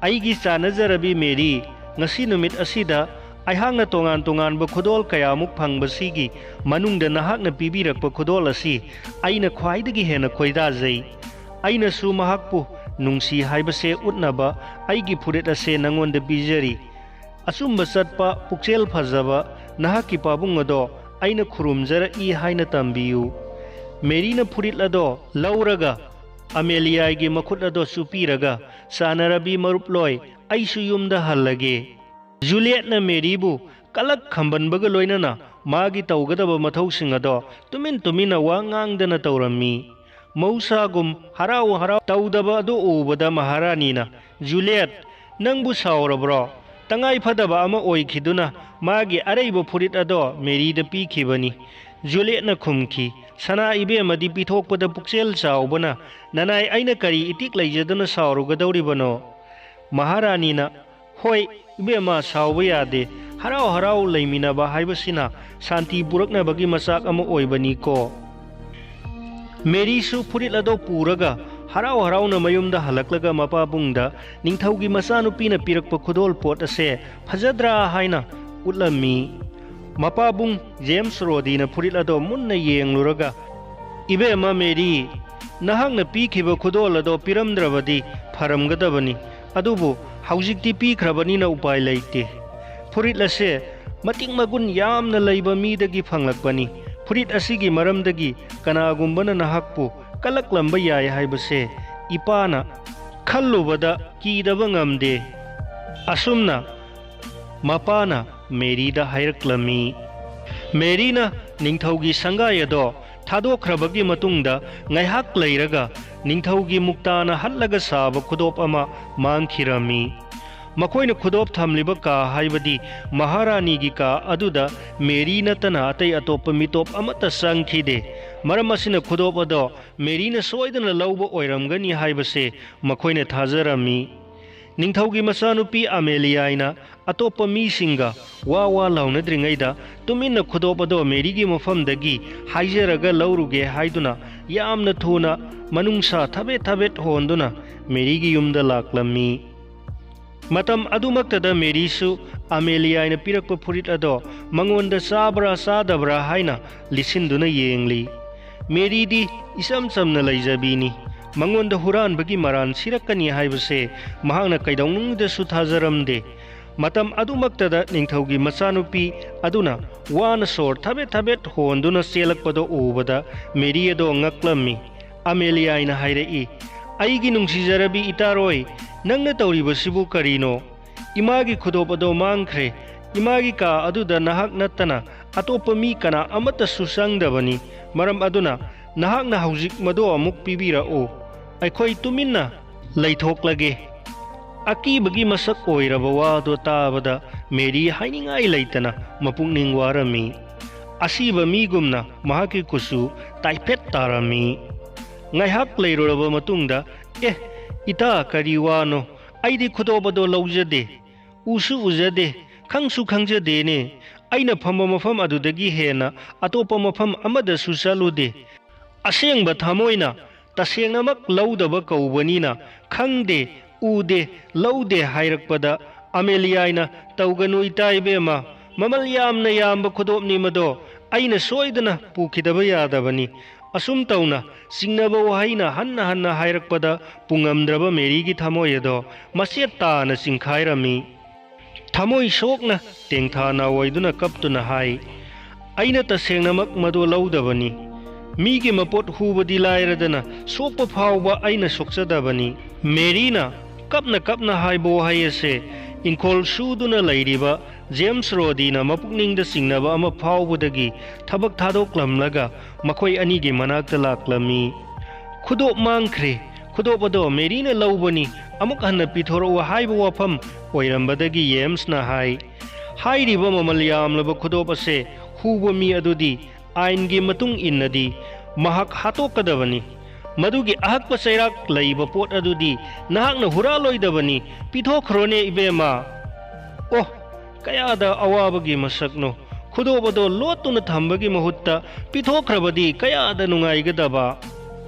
"ꯑꯩꯒꯤ ꯆꯥꯟꯅꯖꯔꯕꯤ ꯃꯦꯔꯤ, ꯉꯁꯤ ꯅꯨꯃꯤꯠ ꯑꯁꯤꯗ ꯑꯩꯍꯥꯛꯅ ꯇꯣꯉꯥꯟ ꯇꯣꯉꯥꯟꯕ ꯈꯨꯗꯣꯜ ꯀꯌꯥꯃꯨꯛ ꯐꯪꯕꯁꯤꯒꯤ ꯃꯅꯨꯡꯗ ꯅꯍꯥꯛꯅ ꯄꯤꯕꯤꯔꯛꯄ ꯈꯨꯗꯣꯜ ꯑꯁꯤ ꯑꯩꯅ ꯈ꯭ꯋꯥꯏꯗꯒꯤ ꯍꯦꯟꯅ ꯈꯣꯏꯗꯥꯖꯩ꯫ ꯑꯩꯅꯁꯨ ꯃꯍꯥꯛꯄꯨ ꯅꯨꯡꯁꯤ ꯍꯥꯏꯕꯁꯦ ꯎꯠꯅꯕ ꯑꯩꯒꯤ ꯐꯨꯔꯤꯠ ꯑꯁꯦ ꯅꯉꯣꯟꯗ ꯄꯤꯖꯔꯤ꯫ ꯑꯆꯨꯝꯕ ꯆꯠꯄ, ꯄꯨꯛꯆꯦꯜ ꯐꯖꯕ ꯅꯍꯥꯛꯀꯤ ꯄꯥꯕꯨꯡ ꯑꯗꯣ ꯑꯩꯅ ꯈꯨꯔꯨꯝꯖꯔꯛꯏ ꯍꯥꯏꯅ ꯇꯝꯕꯤꯌꯨ꯫" ꯃꯦꯔꯤꯅ ꯐꯨꯔꯤꯠ ꯑꯗꯣ ꯂꯧꯔꯒ ꯑꯃꯦꯂꯤꯌꯥꯒꯤ ꯃꯈꯨꯠ ꯑꯗꯣ ꯆꯨꯞꯄꯤꯔꯒ, "ꯆꯥꯟꯅꯔꯕꯤ ꯃꯔꯨꯞꯂꯣꯏ, ꯑꯩꯁꯨ ꯌꯨꯝꯗ ꯍꯜꯂꯒꯦ꯫" ꯖꯨꯂꯤꯌꯦꯠꯅ ꯃꯦꯔꯤꯕꯨ ꯀꯂꯛ ꯈꯝꯕꯟꯕꯒ ꯂꯣꯏꯅꯅ ꯃꯥꯒꯤ ꯇꯧꯒꯗꯕ ꯃꯊꯧꯁꯤꯡ ꯑꯗꯣ ꯇꯨꯃꯤꯟ ꯇꯨꯃꯤꯟꯅ ꯋꯥ ꯉꯥꯡꯗꯅ ꯇꯧꯔꯝꯃꯤ꯫ ꯃꯍꯧꯁꯥꯒꯨꯝ ꯍꯔꯥꯎ ꯍꯔꯥꯎ ꯇꯧꯗꯕ ꯑꯗꯨ ꯎꯕꯗ ꯃꯍꯥꯔꯥꯅꯤꯅ, "ꯖꯨꯂꯤꯌꯦꯠ, ꯅꯪꯕꯨ ꯁꯥꯎꯔꯕ꯭ꯔꯣ? ꯇꯉꯥꯏ ꯐꯗꯕ ꯑꯃ ꯑꯣꯏꯈꯤꯗꯨꯅ ꯃꯥꯒꯤ ꯑꯔꯩꯕ ꯐꯨꯔꯤꯠ ꯑꯗꯣ ꯃꯦꯔꯤꯗ ꯄꯤꯈꯤꯕꯅꯤ꯫" ꯖꯨꯂꯤꯌꯦꯠꯅ ꯈꯨꯝꯈꯤ, "ꯁꯅꯥ ꯏꯕꯦꯝꯃꯗꯤ ꯄꯤꯊꯣꯛꯄꯗ ꯄꯨꯛꯆꯦꯜ ꯆꯥꯎꯕꯅ ꯅꯅꯥꯏ ꯑꯩꯅ ꯀꯔꯤ ꯏꯇꯤꯛ ꯂꯩꯖꯗꯨꯅ ꯁꯥꯎꯔꯨꯒꯗꯧꯔꯤꯕꯅꯣ?" ꯃꯍꯥꯔꯥꯅꯤꯅ, "ꯍꯣꯏ, ꯏꯕꯦꯝꯃ, ꯁꯥꯎꯕ ꯌꯥꯗꯦ꯫ ꯍꯔꯥꯎ ꯍꯔꯥꯎ ꯂꯩꯃꯤꯟꯅꯕ ꯍꯥꯏꯕꯁꯤꯅ ꯁꯥꯟꯇꯤ ꯄꯨꯔꯛꯅꯕꯒꯤ ꯃꯆꯥꯛ ꯑꯃ ꯑꯣꯏꯕꯅꯤꯀꯣ꯫" ꯃꯦꯔꯤꯁꯨ ꯐꯨꯔꯤꯠ ꯑꯗꯨ ꯄꯨꯔꯒ ꯍꯔꯥꯎ ꯍꯔꯥꯎꯅ ꯃꯌꯨꯝꯗ ꯍꯜꯂꯛꯂꯒ ꯃꯄꯥꯕꯨꯡꯗ ꯅꯤꯡꯊꯧꯒꯤ ꯃꯆꯥꯅꯨꯄꯤꯅ ꯄꯤꯔꯛꯄ ꯈꯨꯗꯣꯜ ꯄꯣꯠ ꯑꯁꯦ ꯐꯖꯗ꯭ꯔꯥ ꯍꯥꯏꯅ ꯎꯠꯂꯝꯃꯤ꯫ ꯃꯄꯥꯕꯨꯡ ꯖꯦꯝꯁ ꯔꯣꯗꯤꯅ ꯐꯨꯔꯤꯠ ꯑꯗꯣ ꯃꯨꯟꯅ ꯌꯦꯡꯂꯨꯔꯒ, "ꯏꯕꯦꯝꯃ ꯃꯦꯔꯤ, ꯅꯍꯥꯛꯅ ꯄꯤꯈꯤꯕ ꯈꯨꯗꯣꯜ ꯑꯗꯣ ꯄꯤꯔꯝꯗ꯭ꯔꯕꯗꯤ ꯐꯔꯝꯒꯗꯕꯅꯤ꯫ ꯑꯗꯨꯕꯨ ꯍꯧꯖꯤꯛꯇꯤ ꯄꯤꯈ꯭ꯔꯕꯅꯤꯅ ꯎꯄꯥꯏ ꯂꯩꯇꯦ꯫ ꯐꯨꯔꯤꯠ ꯑꯁꯦ ꯃꯇꯤꯛ ꯃꯒꯨꯟ ꯌꯥꯝꯅ ꯂꯩꯕ ꯃꯤꯗꯒꯤ ꯐꯪꯂꯛꯄꯅꯤ꯫ ꯐꯨꯔꯤꯠ ꯑꯁꯤꯒꯤ ꯃꯔꯝꯗꯒꯤ ꯀꯅꯥꯒꯨꯝꯕꯅ ꯅꯍꯥꯛꯄꯨ ꯀꯜꯂꯛꯂꯝꯕ ꯌꯥꯏ ꯍꯥꯏꯕꯁꯦ ꯏꯄꯥꯅ ꯈꯜꯂꯨꯕꯗ ꯀꯤꯗꯕ ꯉꯝꯗꯦ꯫" ꯑꯁꯨꯝꯅ ꯃꯄꯥꯅ ꯃꯦꯔꯤꯗ ꯍꯥꯏꯔꯛꯂꯝꯃꯤ꯫ ꯃꯦꯔꯤꯅ ꯅꯤꯡꯊꯧꯒꯤ ꯁꯪꯒꯥꯏ ꯑꯗꯣ ꯊꯥꯗꯣꯛꯈ꯭ꯔꯕꯒꯤ ꯃꯇꯨꯡꯗ ꯉꯥꯏꯍꯥꯛ ꯂꯩꯔꯒ ꯅꯤꯡꯊꯧꯒꯤ ꯃꯨꯛꯇꯥꯅ ꯍꯠꯂꯒ ꯁꯥꯕ ꯈꯨꯗꯣꯞ ꯑꯃ ꯃꯥꯡꯈꯤꯔꯝꯃꯤ꯫ ꯃꯈꯣꯏꯅ ꯈꯨꯗꯣꯞ ꯊꯝꯂꯤꯕ ꯀꯥ, ꯍꯥꯏꯕꯗꯤ ꯃꯍꯥꯔꯥꯅꯤꯒꯤ ꯀꯥ ꯑꯗꯨꯗ ꯃꯦꯔꯤ ꯅꯠꯇꯅ ꯑꯇꯩ ꯑꯇꯣꯞꯄ ꯃꯤꯇꯣꯞ ꯑꯃꯠꯇ ꯆꯪꯈꯤꯗꯦ꯫ ꯃꯔꯝ ꯑꯁꯤꯅ ꯈꯨꯗꯣꯞ ꯑꯗꯣ ꯃꯦꯔꯤꯅ ꯁꯣꯏꯗꯅ ꯂꯧꯕ ꯑꯣꯏꯔꯝꯒꯅꯤ ꯍꯥꯏꯕꯁꯦ ꯃꯈꯣꯏꯅ ꯊꯥꯖꯔꯝꯃꯤ꯫ ꯅꯤꯡꯊꯧꯒꯤ ꯃꯆꯥꯅꯨꯄꯤ ꯑꯃꯦꯂꯤꯌꯥꯏꯅ ꯑꯇꯣꯞꯄ ꯃꯤꯁꯤꯡꯒ ꯋꯥ ꯋꯥ ꯂꯥꯎꯅꯗ꯭ꯔꯤꯉꯩꯗ ꯇꯨꯃꯤꯟꯅ ꯈꯨꯗꯣꯞ ꯑꯗꯣ ꯃꯦꯔꯤꯒꯤ ꯃꯐꯝꯗꯒꯤ ꯍꯥꯏꯖꯔꯒ ꯂꯧꯔꯨꯒꯦ ꯍꯥꯏꯗꯨꯅ ꯌꯥꯝꯅ ꯊꯨꯅ ꯃꯅꯨꯡꯁꯥ ꯊꯕꯦꯠ ꯊꯕꯦꯠ ꯍꯣꯟꯗꯨꯅ ꯃꯦꯔꯤꯒꯤ ꯌꯨꯝꯗ ꯂꯥꯛꯂꯝꯃꯤ꯫ ꯃꯇꯝ ꯑꯗꯨꯃꯛꯇꯗ ꯃꯦꯔꯤꯁꯨ ꯑꯃꯦꯂꯤꯌꯥꯏꯅ ꯄꯤꯔꯛꯄ ꯐꯨꯔꯤꯠ ꯑꯗꯣ ꯃꯉꯣꯟꯗ ꯆꯥꯕ꯭ꯔꯥ ꯆꯥꯗꯕ꯭ꯔꯥ ꯍꯥꯏꯅ ꯂꯤꯠꯁꯤꯟꯗꯨꯅ ꯌꯦꯡꯂꯤ꯫ ꯃꯦꯔꯤꯗꯤ ꯏꯆꯝ ꯆꯝꯅ ꯂꯩꯖꯕꯤꯅꯤ꯫ ꯃꯉꯣꯟꯗ ꯍꯨꯔꯥꯟꯕꯒꯤ ꯃꯔꯥꯟ ꯁꯤꯔꯛꯀꯅꯤ ꯍꯥꯏꯕꯁꯦ ꯃꯍꯥꯛꯅ ꯀꯩꯗꯧꯅꯨꯡꯗꯁꯨ ꯊꯥꯖꯔꯝꯗꯦ꯫ ꯃꯇꯝ ꯑꯗꯨꯃꯛꯇꯗ ꯅꯤꯡꯊꯧꯒꯤ ꯃꯆꯥꯅꯨꯄꯤ ꯑꯗꯨꯅ ꯋꯥꯅ ꯁꯣꯔ ꯊꯕꯦꯠ ꯊꯕꯦꯠ ꯍꯣꯟꯗꯨꯅ ꯆꯦꯜꯂꯛꯄꯗꯣ ꯎꯕꯗ ꯃꯦꯔꯤ ꯑꯗꯣ ꯉꯛꯂꯝꯃꯤ꯫ ꯑꯃꯦꯂꯤꯌꯥꯏꯅ ꯍꯥꯏꯔꯛꯏ, "ꯑꯩꯒꯤ ꯅꯨꯡꯁꯤꯖꯔꯕꯤ ꯏꯇꯥꯔꯣꯏ, ꯅꯪꯅ ꯇꯧꯔꯤꯕꯁꯤꯕꯨ ꯀꯔꯤꯅꯣ? ꯏꯃꯥꯒꯤ ꯈꯨꯗꯣꯞ ꯑꯗꯣ ꯃꯥꯡꯈ꯭ꯔꯦ꯫ ꯏꯃꯥꯒꯤ ꯀꯥ ꯑꯗꯨꯗ ꯅꯍꯥꯛ ꯅꯠꯇꯅ ꯑꯇꯣꯞꯄ ꯃꯤ ꯀꯅꯥ ꯑꯃꯠꯇꯁꯨ ꯆꯪꯗꯕꯅꯤ꯫ ꯃꯔꯝ ꯑꯗꯨꯅ ꯅꯍꯥꯛꯅ ꯍꯧꯖꯤꯛ ꯃꯗꯨ ꯑꯃꯨꯛ ꯄꯤꯕꯤꯔꯛꯎ꯫ ꯑꯩꯈꯣꯏ ꯇꯨꯃꯤꯟꯅ ꯂꯩꯊꯣꯛꯂꯒꯦ꯫" ꯑꯀꯤꯕꯒꯤ ꯃꯁꯛ ꯑꯣꯏꯔꯕ ꯋꯥꯗꯣ ꯇꯥꯕꯗ ꯃꯦꯔꯤ ꯍꯥꯏꯅꯤꯡꯉꯥꯏ ꯂꯩꯇꯅ ꯃꯄꯨꯛꯅꯤꯡ ꯋꯥꯔꯝꯃꯤ꯫ ꯑꯁꯤꯕ ꯃꯤꯒꯨꯝꯅ ꯃꯍꯥꯛꯀꯤ ꯀꯨꯆꯨ ꯇꯥꯏꯐꯦꯠ ꯇꯥꯔꯝꯃꯤ꯫ ꯉꯥꯏꯍꯥꯛ ꯂꯩꯔꯨꯔꯕ ꯃꯇꯨꯡꯗ, "ꯑꯦ, ꯏꯇꯥ, ꯀꯔꯤ ꯋꯥꯅꯣ? ꯑꯩꯗꯤ ꯈꯨꯗꯣꯞ ꯑꯗꯣ ꯂꯧꯖꯗꯦ꯫ ꯎꯁꯨ ꯎꯖꯗꯦ, ꯈꯪꯁꯨ ꯈꯪꯖꯗꯦꯅꯦ꯫ ꯑꯩꯅ ꯐꯝꯕ ꯃꯐꯝ ꯑꯗꯨꯗꯒꯤ ꯍꯦꯟꯅ ꯑꯇꯣꯞꯄ ꯃꯐꯝ ꯑꯃꯗꯁꯨ ꯆꯠꯂꯨꯗꯦ꯫ ꯑꯁꯦꯡꯕ ꯊꯃꯣꯏꯅ ꯇꯁꯦꯡꯅꯃꯛ ꯂꯧꯗꯕ ꯀꯧꯕꯅꯤꯅ, ꯈꯪꯗꯦ, ꯎꯗꯦ, ꯂꯧꯗꯦ ꯍꯥꯏꯔꯛꯄꯗ, ꯑꯃꯦꯂꯤꯌꯥꯏꯅ, "ꯇꯧꯒꯅꯨ ꯏꯇꯥ ꯏꯕꯦꯝꯃ, ꯃꯃꯜ ꯌꯥꯝꯅ ꯌꯥꯝꯕ ꯈꯨꯗꯣꯞꯅꯤ ꯃꯗꯣ, ꯑꯩꯅ ꯁꯣꯏꯗꯅ ꯄꯨꯈꯤꯗꯕ ꯌꯥꯗꯕꯅꯤ꯫" ꯑꯁꯨꯝ ꯇꯧꯅ ꯆꯤꯡꯅꯕ ꯋꯥꯍꯩꯅ ꯍꯟꯅ ꯍꯟꯅ ꯍꯥꯏꯔꯛꯄꯗ, ꯄꯨꯡꯉꯝꯗ꯭ꯔꯕ ꯃꯦꯔꯤꯒꯤ ꯊꯃꯣꯏ ꯑꯗꯣ ꯃꯆꯦꯠ ꯇꯥꯅ ꯆꯤꯡꯈꯥꯏꯔꯝꯃꯤ꯫ ꯊꯃꯣꯏ ꯁꯣꯛꯅ ꯇꯦꯡꯊꯥ ꯅꯥꯑꯣꯏꯗꯨꯅ ꯀꯞꯇꯨꯅ ꯍꯥꯏ, "ꯑꯩꯅ ꯇꯁꯦꯡꯅꯃꯛ ꯃꯗꯨ ꯂꯧꯗꯕꯅꯤ꯫ ꯃꯤꯒꯤ ꯃꯄꯣꯠ ꯍꯨꯕꯗꯤ ꯂꯥꯏꯔꯗꯅ, ꯁꯣꯛꯄ ꯐꯥꯎꯕ ꯑꯩꯅ ꯁꯣꯛꯆꯗꯕꯅꯤ꯫" ꯃꯦꯔꯤꯅ ꯀꯞꯅ ꯀꯞꯅ ꯍꯥꯏꯕ ꯋꯥꯍꯩ ꯑꯁꯦ ꯏꯪꯈꯣꯜ ꯁꯨꯗꯨꯅ ꯂꯩꯔꯤꯕ ꯖꯦꯝꯁ ꯔꯣꯗꯤꯅ ꯃꯄꯨꯛꯅꯤꯡꯗ ꯆꯤꯡꯅꯕ ꯑꯃ ꯐꯥꯎꯕꯗꯒꯤ ꯊꯕꯛ ꯊꯥꯗꯣꯛꯂꯝꯂꯒ ꯃꯈꯣꯏ ꯑꯅꯤꯒꯤ ꯃꯅꯥꯛꯇ ꯂꯥꯛꯂꯝꯃꯤ꯫ "ꯈꯨꯗꯣꯞ ꯃꯥꯡꯈ꯭ꯔꯦ꯫ ꯈꯨꯗꯣꯞ ꯑꯗꯣ ꯃꯦꯔꯤꯅ ꯂꯧꯕꯅꯤ꯫ ꯑꯃꯨꯛ ꯍꯟꯅ ꯄꯤꯊꯣꯔꯛꯎ" ꯍꯥꯏꯕ ꯋꯥꯐꯝ ꯑꯣꯏꯔꯝꯕꯗꯒꯤ ꯌꯦꯝꯁꯅ ꯍꯥꯏ, "ꯍꯥꯏꯔꯤꯕ ꯃꯃꯜ ꯌꯥꯝꯂꯕ ꯈꯨꯗꯣꯞ ꯑꯁꯦ ꯍꯨꯕ ꯃꯤ ꯑꯗꯨꯗꯤ ꯑꯥꯏꯟꯒꯤ ꯃꯇꯨꯡ ꯏꯟꯅꯗꯤ ꯃꯍꯥꯛ ꯍꯥꯠꯇꯣꯛꯀꯗꯕꯅꯤ꯫ ꯃꯗꯨꯒꯤ ꯑꯍꯛꯄ ꯆꯩꯔꯥꯛ ꯂꯩꯕ ꯄꯣꯠ ꯑꯗꯨꯗꯤ ꯅꯍꯥꯛꯅ ꯍꯨꯔꯥꯜꯂꯣꯏꯗꯕꯅꯤ꯫ ꯄꯤꯊꯣꯛꯈ꯭ꯔꯣꯅꯦ, ꯏꯕꯦꯝꯃ꯫" ꯑꯣ, ꯀꯌꯥꯗ ꯑꯋꯥꯕꯒꯤ ꯃꯁꯛꯅꯣ! ꯈꯨꯗꯣꯞ ꯑꯗꯣ ꯂꯣꯠꯇꯨꯅ ꯊꯝꯕꯒꯤ ꯃꯍꯨꯠꯇ ꯄꯤꯊꯣꯛꯈ꯭ꯔꯕꯗꯤ ꯀꯌꯥꯗ ꯅꯨꯡꯉꯥꯏꯒꯗꯕ!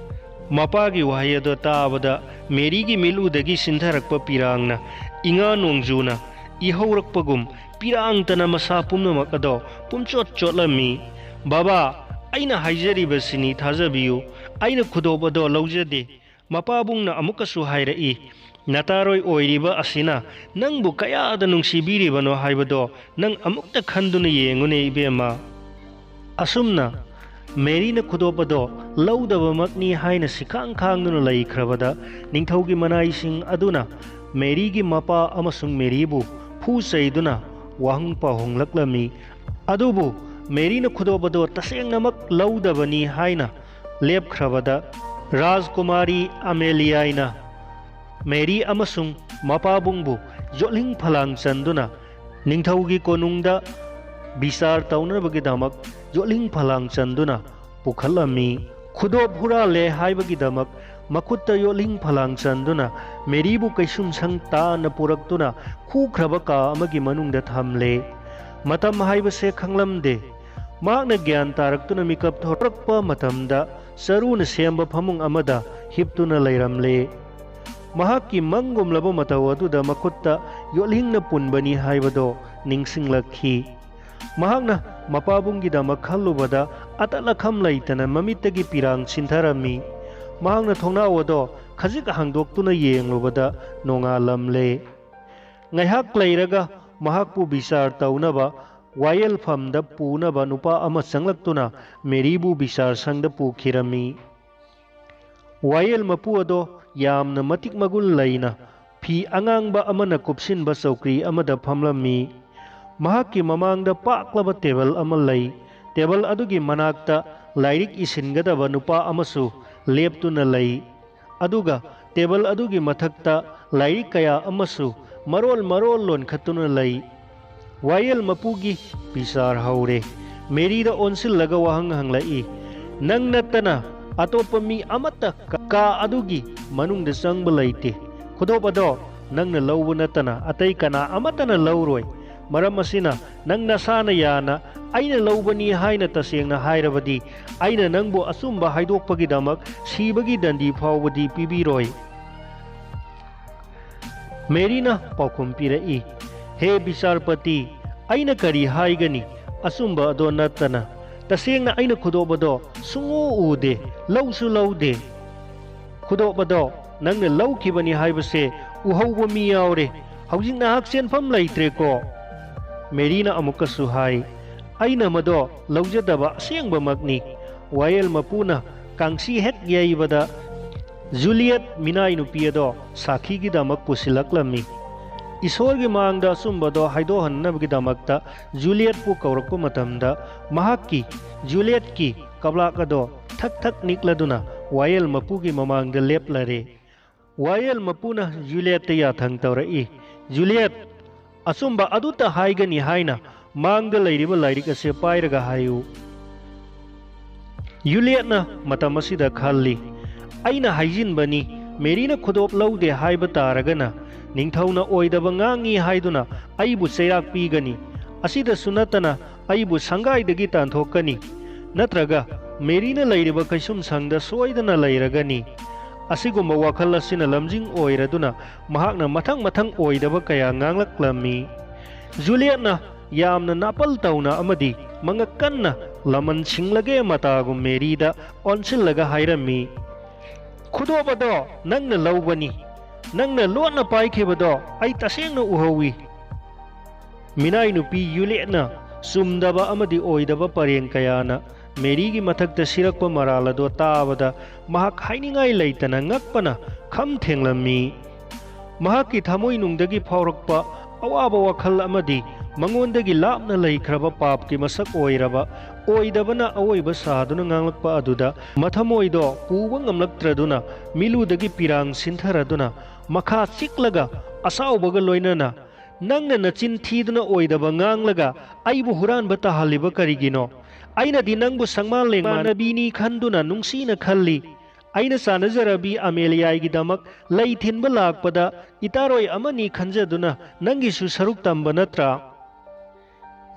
ꯃꯄꯥꯒꯤ ꯋꯥꯍꯩ ꯑꯗꯣ ꯇꯥꯕꯗ ꯃꯦꯔꯤꯒꯤ ꯃꯤꯠꯂꯨꯗꯒꯤ ꯁꯤꯟꯊꯔꯛꯄ ꯄꯤꯔꯥꯡꯅ ꯏꯉꯥ ꯅꯣꯡꯖꯨꯅ ꯏꯍꯧꯔꯛꯄꯒꯨꯝ ꯄꯤꯔꯥꯡꯇꯅ ꯃꯁꯥ ꯄꯨꯝꯅꯃꯛ ꯑꯗꯣ ꯄꯨꯝꯆꯣꯠ ꯆꯣꯠꯂꯝꯃꯤ꯫ "ꯕꯥꯕꯥ, ꯑꯩꯅ ꯍꯥꯏꯖꯔꯤꯕꯁꯤꯅꯤ, ꯊꯥꯖꯕꯤꯌꯨ꯫ ꯑꯩꯅ ꯈꯨꯗꯣꯞ ꯑꯗꯣ ꯂꯧꯖꯗꯦ꯫" ꯃꯄꯥꯕꯨꯡꯅ ꯑꯃꯨꯛꯀꯁꯨ ꯍꯥꯏꯔꯛꯏ, "ꯅꯇꯥꯔꯣꯏ ꯑꯣꯏꯔꯤꯕ ꯑꯁꯤꯅ ꯅꯪꯕꯨ ꯀꯌꯥꯗ ꯅꯨꯡꯁꯤꯕꯤꯔꯤꯕꯅꯣ ꯍꯥꯏꯕꯗꯣ ꯅꯪ ꯑꯃꯨꯛꯇ ꯈꯟꯗꯨꯅ ꯌꯦꯡꯉꯨꯅꯦ, ꯏꯕꯦꯝꯃ꯫" ꯑꯁꯨꯝꯅ ꯃꯦꯔꯤꯅ ꯈꯨꯗꯣꯞ ꯑꯗꯣ ꯂꯧꯗꯕꯃꯛꯅꯤ ꯍꯥꯏꯅ ꯁꯤꯈꯥꯡ ꯈꯥꯡꯗꯨꯅ ꯂꯩꯈ꯭ꯔꯕꯗ, ꯅꯤꯡꯊꯧꯒꯤ ꯃꯅꯥꯏꯁꯤꯡ ꯑꯗꯨꯅ ꯃꯦꯔꯤꯒꯤ ꯃꯄꯥ ꯑꯃꯁꯨꯡ ꯃꯦꯔꯤꯕꯨ ꯐꯨ ꯆꯩꯗꯨꯅ ꯋꯥꯍꯪ ꯄꯥꯎꯍꯪꯂꯛꯂꯝꯃꯤ꯫ ꯑꯗꯨꯕꯨ ꯃꯦꯔꯤꯅ ꯈꯨꯗꯣꯞ ꯑꯗꯣ ꯇꯁꯦꯡꯅꯃꯛ ꯂꯧꯗꯕꯅꯤ ꯍꯥꯏꯅ ꯂꯦꯞꯈ꯭ꯔꯕꯗ, ꯔꯥꯖꯀꯨꯃꯥꯔꯤ ꯑꯃꯦꯂꯤꯌꯥꯏꯅ ꯃꯦꯔꯤ ꯑꯃꯁꯨꯡ ꯃꯄꯥꯕꯨꯡꯕꯨ ꯌꯣꯠꯂꯤꯡ ꯐꯂꯥꯡ ꯆꯟꯗꯨꯅ ꯅꯤꯡꯊꯧꯒꯤ ꯀꯣꯅꯨꯡꯗ ꯕꯤꯆꯥꯔ ꯇꯧꯅꯕꯒꯤꯗꯃꯛ ꯌꯣꯠꯂꯤꯡ ꯐꯂꯥꯡ ꯆꯟꯗꯨꯅ ꯄꯨꯈꯠꯂꯝꯃꯤ꯫ ꯈꯨꯗꯣꯞ ꯍꯨꯔꯥꯜꯂꯦ ꯍꯥꯏꯕꯒꯤꯗꯃꯛ ꯃꯈꯨꯠꯇ ꯌꯣꯠꯂꯤꯡ ꯐꯂꯥꯡ ꯆꯟꯗꯨꯅ ꯃꯦꯔꯤꯕꯨ ꯀꯩꯁꯨꯝꯁꯪ ꯇꯥꯅ ꯄꯨꯔꯛꯇꯨꯅ ꯈꯨꯈ꯭ꯔꯕ ꯀꯥ ꯑꯃꯒꯤ ꯃꯅꯨꯡꯗ ꯊꯝꯂꯦ꯫ ꯃꯇꯝ ꯍꯥꯏꯕꯁꯦ ꯈꯪꯂꯝꯗꯦ꯫ ꯃꯍꯥꯛꯅ ꯒ꯭ꯌꯥꯟ ꯇꯥꯔꯛꯇꯨꯅ ꯃꯤꯀꯞ ꯊꯣꯔꯛꯄ ꯃꯇꯝꯗ ꯆꯔꯨꯅ ꯁꯦꯝꯕ ꯐꯃꯨꯡ ꯑꯃꯗ ꯍꯤꯞꯇꯨꯅ ꯂꯩꯔꯝꯂꯦ꯫ ꯃꯍꯥꯛꯀꯤ ꯃꯪꯒꯨꯝꯂꯕ ꯃꯇꯧ ꯑꯗꯨꯗ ꯃꯈꯨꯠꯇ ꯌꯣꯠꯂꯤꯡꯅ ꯄꯨꯟꯕꯅꯤ ꯍꯥꯏꯕꯗꯣ ꯅꯤꯡꯁꯤꯡꯂꯛꯈꯤ꯫ ꯃꯍꯥꯛꯅ ꯃꯄꯥꯕꯨꯡꯒꯤꯗꯃꯛ ꯈꯜꯂꯨꯕꯗ ꯑꯇꯠ ꯑꯈꯝ ꯂꯩꯇꯅ ꯃꯃꯤꯠꯇꯒꯤ ꯄꯤꯔꯥꯡ ꯆꯤꯟꯊꯔꯝꯃꯤ꯫ ꯃꯍꯥꯛꯅ ꯊꯣꯡꯅꯥꯎ ꯑꯗꯣ ꯈꯖꯤꯛ ꯍꯥꯡꯗꯣꯛꯇꯨꯅ ꯌꯦꯡꯂꯨꯕꯗ ꯅꯣꯡꯉꯥꯜꯂꯝꯂꯦ꯫ ꯉꯥꯏꯍꯥꯛ ꯂꯩꯔꯒ ꯃꯍꯥꯛꯄꯨ ꯕꯤꯆꯥꯔ ꯇꯧꯅꯕ ꯋꯥꯌꯦꯜꯐꯝꯗ ꯄꯨꯅꯕ ꯅꯨꯄꯥ ꯑꯃ ꯆꯪꯂꯛꯇꯨꯅ ꯃꯦꯔꯤꯕꯨ ꯕꯤꯆꯥꯔ ꯁꯪꯗ ꯄꯨꯈꯤꯔꯝꯃꯤ꯫ ꯋꯥꯌꯦꯜ ꯃꯄꯨ ꯑꯗꯣ ꯌꯥꯝꯅ ꯃꯇꯤꯛ ꯃꯒꯨꯟ ꯂꯩꯅ ꯐꯤ ꯑꯉꯥꯡꯕ ꯑꯃꯅ ꯀꯨꯞꯁꯤꯟꯕ ꯆꯧꯀ꯭ꯔꯤ ꯑꯃꯗ ꯐꯝꯂꯝꯃꯤ꯫ ꯃꯍꯥꯛꯀꯤ ꯃꯃꯥꯡꯗ ꯄꯥꯛꯂꯕ ꯇꯦꯕꯜ ꯑꯃ ꯂꯩ꯫ ꯇꯦꯕꯜ ꯑꯗꯨꯒꯤ ꯃꯅꯥꯛꯇ ꯂꯥꯏꯔꯤꯛ ꯏꯁꯤꯟꯒꯗꯕ ꯅꯨꯄꯥ ꯑꯃꯁꯨ ꯂꯦꯞꯇꯨꯅ ꯂꯩ꯫ ꯑꯗꯨꯒ ꯇꯦꯕꯜ ꯑꯗꯨꯒꯤ ꯃꯊꯛꯇ ꯂꯥꯏꯔꯤꯛ ꯀꯌꯥ ꯑꯃꯁꯨ ꯃꯔꯣꯜ ꯃꯔꯣꯜ ꯂꯣꯟꯈꯠꯇꯨꯅ ꯂꯩ꯫ ꯋꯥꯌꯦꯜ ꯃꯄꯨꯒꯤ ꯕꯤꯆꯥꯔ ꯍꯧꯔꯦ꯫ ꯃꯦꯔꯤꯗ ꯑꯣꯟꯁꯤꯜꯂꯒ ꯋꯥꯍꯪ ꯍꯪꯂꯛꯏ, "ꯅꯪ ꯅꯠꯇꯅ ꯑꯇꯣꯞꯄ ꯃꯤ ꯑꯃꯠꯇ ꯀꯥ ꯑꯗꯨꯒꯤ ꯃꯅꯨꯡꯗ ꯆꯪꯕ ꯂꯩꯇꯦ꯫ ꯈꯨꯗꯣꯞ ꯑꯗꯣ ꯅꯪꯅ ꯂꯧꯕ ꯅꯠꯇꯅ ꯑꯇꯩ ꯀꯅꯥ ꯑꯃꯠꯇꯅ ꯂꯧꯔꯣꯏ꯫ ꯃꯔꯝ ꯑꯁꯤꯅ ꯅꯪ ꯅꯁꯥꯅ ꯌꯥꯅ ꯑꯩꯅ ꯂꯧꯕꯅꯤ ꯍꯥꯏꯅ ꯇꯁꯦꯡꯅ ꯍꯥꯏꯔꯕꯗꯤ, ꯑꯩꯅ ꯅꯪꯕꯨ ꯑꯆꯨꯝꯕ ꯍꯥꯏꯗꯣꯛꯄꯒꯤꯗꯃꯛ ꯁꯤꯕꯒꯤ ꯗꯟꯗꯤ ꯐꯥꯎꯕꯗꯤ ꯄꯤꯕꯤꯔꯣꯏ꯫" ꯃꯦꯔꯤꯅ ꯄꯥꯎꯈꯨꯝ ꯄꯤꯔꯛꯏ, "ꯍꯦ ꯕꯤꯆꯥꯔꯄꯇꯤ, ꯑꯩꯅ ꯀꯔꯤ ꯍꯥꯏꯒꯅꯤ? ꯑꯆꯨꯝꯕ ꯑꯗꯣ ꯅꯠꯇꯅ꯫ ꯇꯁꯦꯡꯅ ꯑꯩꯅ ꯈꯨꯗꯣꯞ ꯑꯗꯣ ꯁꯨꯡꯎ ꯎꯗꯦ, ꯂꯧꯁꯨ ꯂꯧꯗꯦ꯫ ꯈꯨꯗꯣꯞ ꯑꯗꯣ ꯅꯪꯅ ꯂꯧꯈꯤꯕꯅꯤ ꯍꯥꯏꯕꯁꯦ ꯎꯍꯧꯕ ꯃꯤ ꯌꯥꯎꯔꯦ꯫ ꯍꯧꯖꯤꯛ ꯅꯍꯥꯛ ꯆꯦꯟꯐꯝ ꯂꯩꯇ꯭ꯔꯦꯀꯣ꯫" ꯃꯦꯔꯤꯅ ꯑꯃꯨꯛꯀꯁꯨ ꯍꯥꯏ, "ꯑꯩꯅ ꯃꯗꯣ ꯂꯧꯖꯗꯕ ꯑꯁꯦꯡꯕꯃꯛꯅꯤ꯫" ꯋꯥꯌꯦꯜ ꯃꯄꯨꯅ ꯀꯥꯡꯁꯤ ꯍꯦꯛ ꯌꯩꯕꯗ ꯖꯨꯂꯤꯌꯠ ꯃꯤꯅꯥꯏ ꯅꯨꯄꯤ ꯑꯗꯣ ꯁꯥꯈꯤꯒꯤꯗꯃꯛ ꯄꯨꯁꯤꯜꯂꯛꯂꯝꯃꯤ꯫ ꯏꯁꯣꯔꯒꯤ ꯃꯥꯡꯗ ꯑꯆꯨꯝꯕꯗꯣ ꯍꯥꯏꯗꯣꯛꯍꯟꯅꯕꯒꯤꯗꯃꯛꯇ ꯖꯨꯂꯤꯌꯠꯄꯨ ꯀꯧꯔꯛꯄ ꯃꯇꯝꯗ, ꯃꯍꯥꯛꯀꯤ, ꯖꯨꯂꯤꯌꯠꯀꯤ ꯀꯕ꯭ꯂꯥꯛ ꯑꯗꯣ ꯊꯛ ꯊꯛ ꯅꯤꯛꯂꯗꯨꯅ ꯋꯥꯌꯦꯜ ꯃꯄꯨꯒꯤ ꯃꯃꯥꯡꯗ ꯂꯦꯞꯂꯔꯦ꯫ ꯋꯥꯌꯦꯜ ꯃꯄꯨꯅ ꯖꯨꯂꯤꯌꯠꯇ ꯌꯥꯊꯪ ꯇꯧꯔꯛꯏ, "ꯖꯨꯂꯤꯌꯠ, ꯑꯆꯨꯝꯕ ꯑꯗꯨꯇ ꯍꯥꯏꯒꯅꯤ ꯍꯥꯏꯅ ꯃꯥꯡꯗ ꯂꯩꯔꯤꯕ ꯂꯥꯏꯔꯤꯛ ꯑꯁꯤ ꯄꯥꯏꯔꯒ ꯍꯥꯏꯌꯨ"꯫ ꯖꯨꯂꯤꯌꯠꯅ ꯃꯇꯝ ꯑꯁꯤꯗ ꯈꯜꯂꯤ, "ꯑꯩꯅ ꯍꯥꯏꯖꯤꯟꯕꯅꯤ, ꯃꯦꯔꯤꯅ ꯈꯨꯗꯣꯞ ꯂꯧꯗꯦ ꯍꯥꯏꯕ ꯇꯥꯔꯒꯅ, ꯅꯤꯡꯊꯧꯅ ꯑꯣꯏꯗꯕ ꯉꯥꯡꯉꯤ ꯍꯥꯏꯗꯨꯅ ꯑꯩꯕꯨ ꯆꯩꯔꯥꯛ ꯄꯤꯒꯅꯤ꯫ ꯑꯁꯤꯗꯁꯨ ꯅꯠꯇꯅ ꯑꯩꯕꯨ ꯁꯪꯒꯥꯏꯗꯒꯤ ꯇꯥꯟꯊꯣꯛꯀꯅꯤ꯫ ꯅꯠꯇ꯭ꯔꯒ ꯃꯦꯔꯤꯅ ꯂꯩꯔꯤꯕ ꯀꯩꯁꯨꯝꯁꯪꯗ ꯁꯣꯏꯗꯅ ꯂꯩꯔꯒꯅꯤ"꯫ ꯑꯁꯤꯒꯨꯝꯕ ꯋꯥꯈꯜ ꯑꯁꯤꯅ ꯂꯝꯖꯤꯡ ꯑꯣꯏꯔꯗꯨꯅ ꯃꯍꯥꯛꯅ ꯃꯊꯪ ꯃꯊꯪ ꯑꯣꯏꯗꯕ ꯀꯌꯥ ꯉꯥꯡꯂꯛꯂꯝꯃꯤ꯫ ꯖꯨꯂꯤꯌꯠꯅ ꯌꯥꯝꯅ ꯅꯥꯄꯜ ꯇꯧꯅ ꯑꯃꯗꯤ ꯃꯉꯛ ꯀꯟꯅ ꯂꯃꯟ ꯁꯤꯡꯂꯒꯦ ꯃꯇꯥꯒꯨꯝ ꯃꯦꯔꯤꯗ ꯑꯣꯟꯁꯤꯜꯂꯒ ꯍꯥꯏꯔꯝꯃꯤ, "ꯈꯨꯗꯣꯞ ꯑꯗꯣ ꯅꯪꯅ ꯂꯧꯕꯅꯤ꯫ ꯅꯪꯅ ꯂꯣꯠꯅ ꯄꯥꯏꯈꯤꯕꯗꯣ ꯑꯩ ꯇꯁꯦꯡꯅ ꯎꯍꯧꯏ"꯫ ꯃꯤꯅꯥꯏ ꯅꯨꯄꯤ ꯖꯨꯂꯤꯌꯠꯅ ꯆꯨꯝꯗꯕ ꯑꯃꯗꯤ ꯑꯣꯏꯗꯕ ꯄꯔꯦꯡ ꯀꯌꯥꯅ ꯃꯦꯔꯤꯒꯤ ꯃꯊꯛꯇ ꯁꯤꯔꯛꯄ ꯃꯔꯥꯜ ꯑꯗꯣ ꯇꯥꯕꯗ ꯃꯍꯥꯛ ꯍꯥꯏꯅꯤꯡꯉꯥꯏ ꯂꯩꯇꯅ ꯉꯛꯄꯅ ꯈꯝ ꯊꯦꯡꯂꯝꯃꯤ꯫ ꯃꯍꯥꯛꯀꯤ ꯊꯃꯣꯏꯅꯨꯡꯗꯒꯤ ꯐꯥꯎꯔꯛꯄ ꯑꯋꯥꯕ ꯋꯥꯈꯜ ꯑꯃꯗꯤ ꯃꯉꯣꯟꯗꯒꯤ ꯂꯥꯞꯅ ꯂꯩꯈ꯭ꯔꯕ ꯄꯥꯞꯀꯤ ꯃꯁꯛ ꯑꯣꯏꯔꯕ ꯑꯣꯏꯗꯕꯅ ꯑꯑꯣꯏꯕ ꯁꯥꯗꯨꯅ ꯉꯥꯡꯂꯛꯄ ꯑꯗꯨꯗ ꯃꯊꯃꯣꯏꯗꯣ ꯄꯨꯕ ꯉꯝꯂꯛꯇ꯭ꯔꯗꯨꯅ ꯃꯤꯠꯂꯨꯗꯒꯤ ꯄꯤꯔꯥꯡ ꯁꯤꯟꯊꯔꯗꯨꯅ ꯃꯈꯥ ꯆꯤꯛꯂꯒ ꯑꯁꯥꯎꯕꯒ ꯂꯣꯏꯅꯅ, "ꯅꯪꯅ ꯅꯆꯤꯟ ꯊꯤꯗꯨꯅ ꯑꯣꯏꯗꯕ ꯉꯥꯡꯂꯒ ꯑꯩꯕꯨ ꯍꯨꯔꯥꯟꯕ ꯇꯥꯍꯜꯂꯤꯕ ꯀꯔꯤꯒꯤꯅꯣ? ꯑꯩꯅꯗꯤ ꯅꯪꯕꯨ ꯁꯪꯃꯥꯟ ꯂꯦꯡꯃꯥꯟꯅꯕꯤꯅꯤ ꯈꯟꯗꯨꯅ ꯅꯨꯡꯁꯤꯅ ꯈꯜꯂꯤ꯫ ꯑꯩꯅ ꯆꯥꯟꯅꯖꯔꯕꯤ ꯑꯃꯦꯂꯤꯌꯥꯒꯤꯗꯃꯛ ꯂꯩ ꯊꯤꯟꯕ ꯂꯥꯛꯄꯗ ꯏꯇꯥꯔꯣꯏ ꯑꯃꯅꯤ ꯈꯟꯖꯗꯨꯅ ꯅꯪꯒꯤꯁꯨ ꯁꯔꯨꯛ ꯇꯝꯕ ꯅꯠꯇ꯭ꯔꯥ?"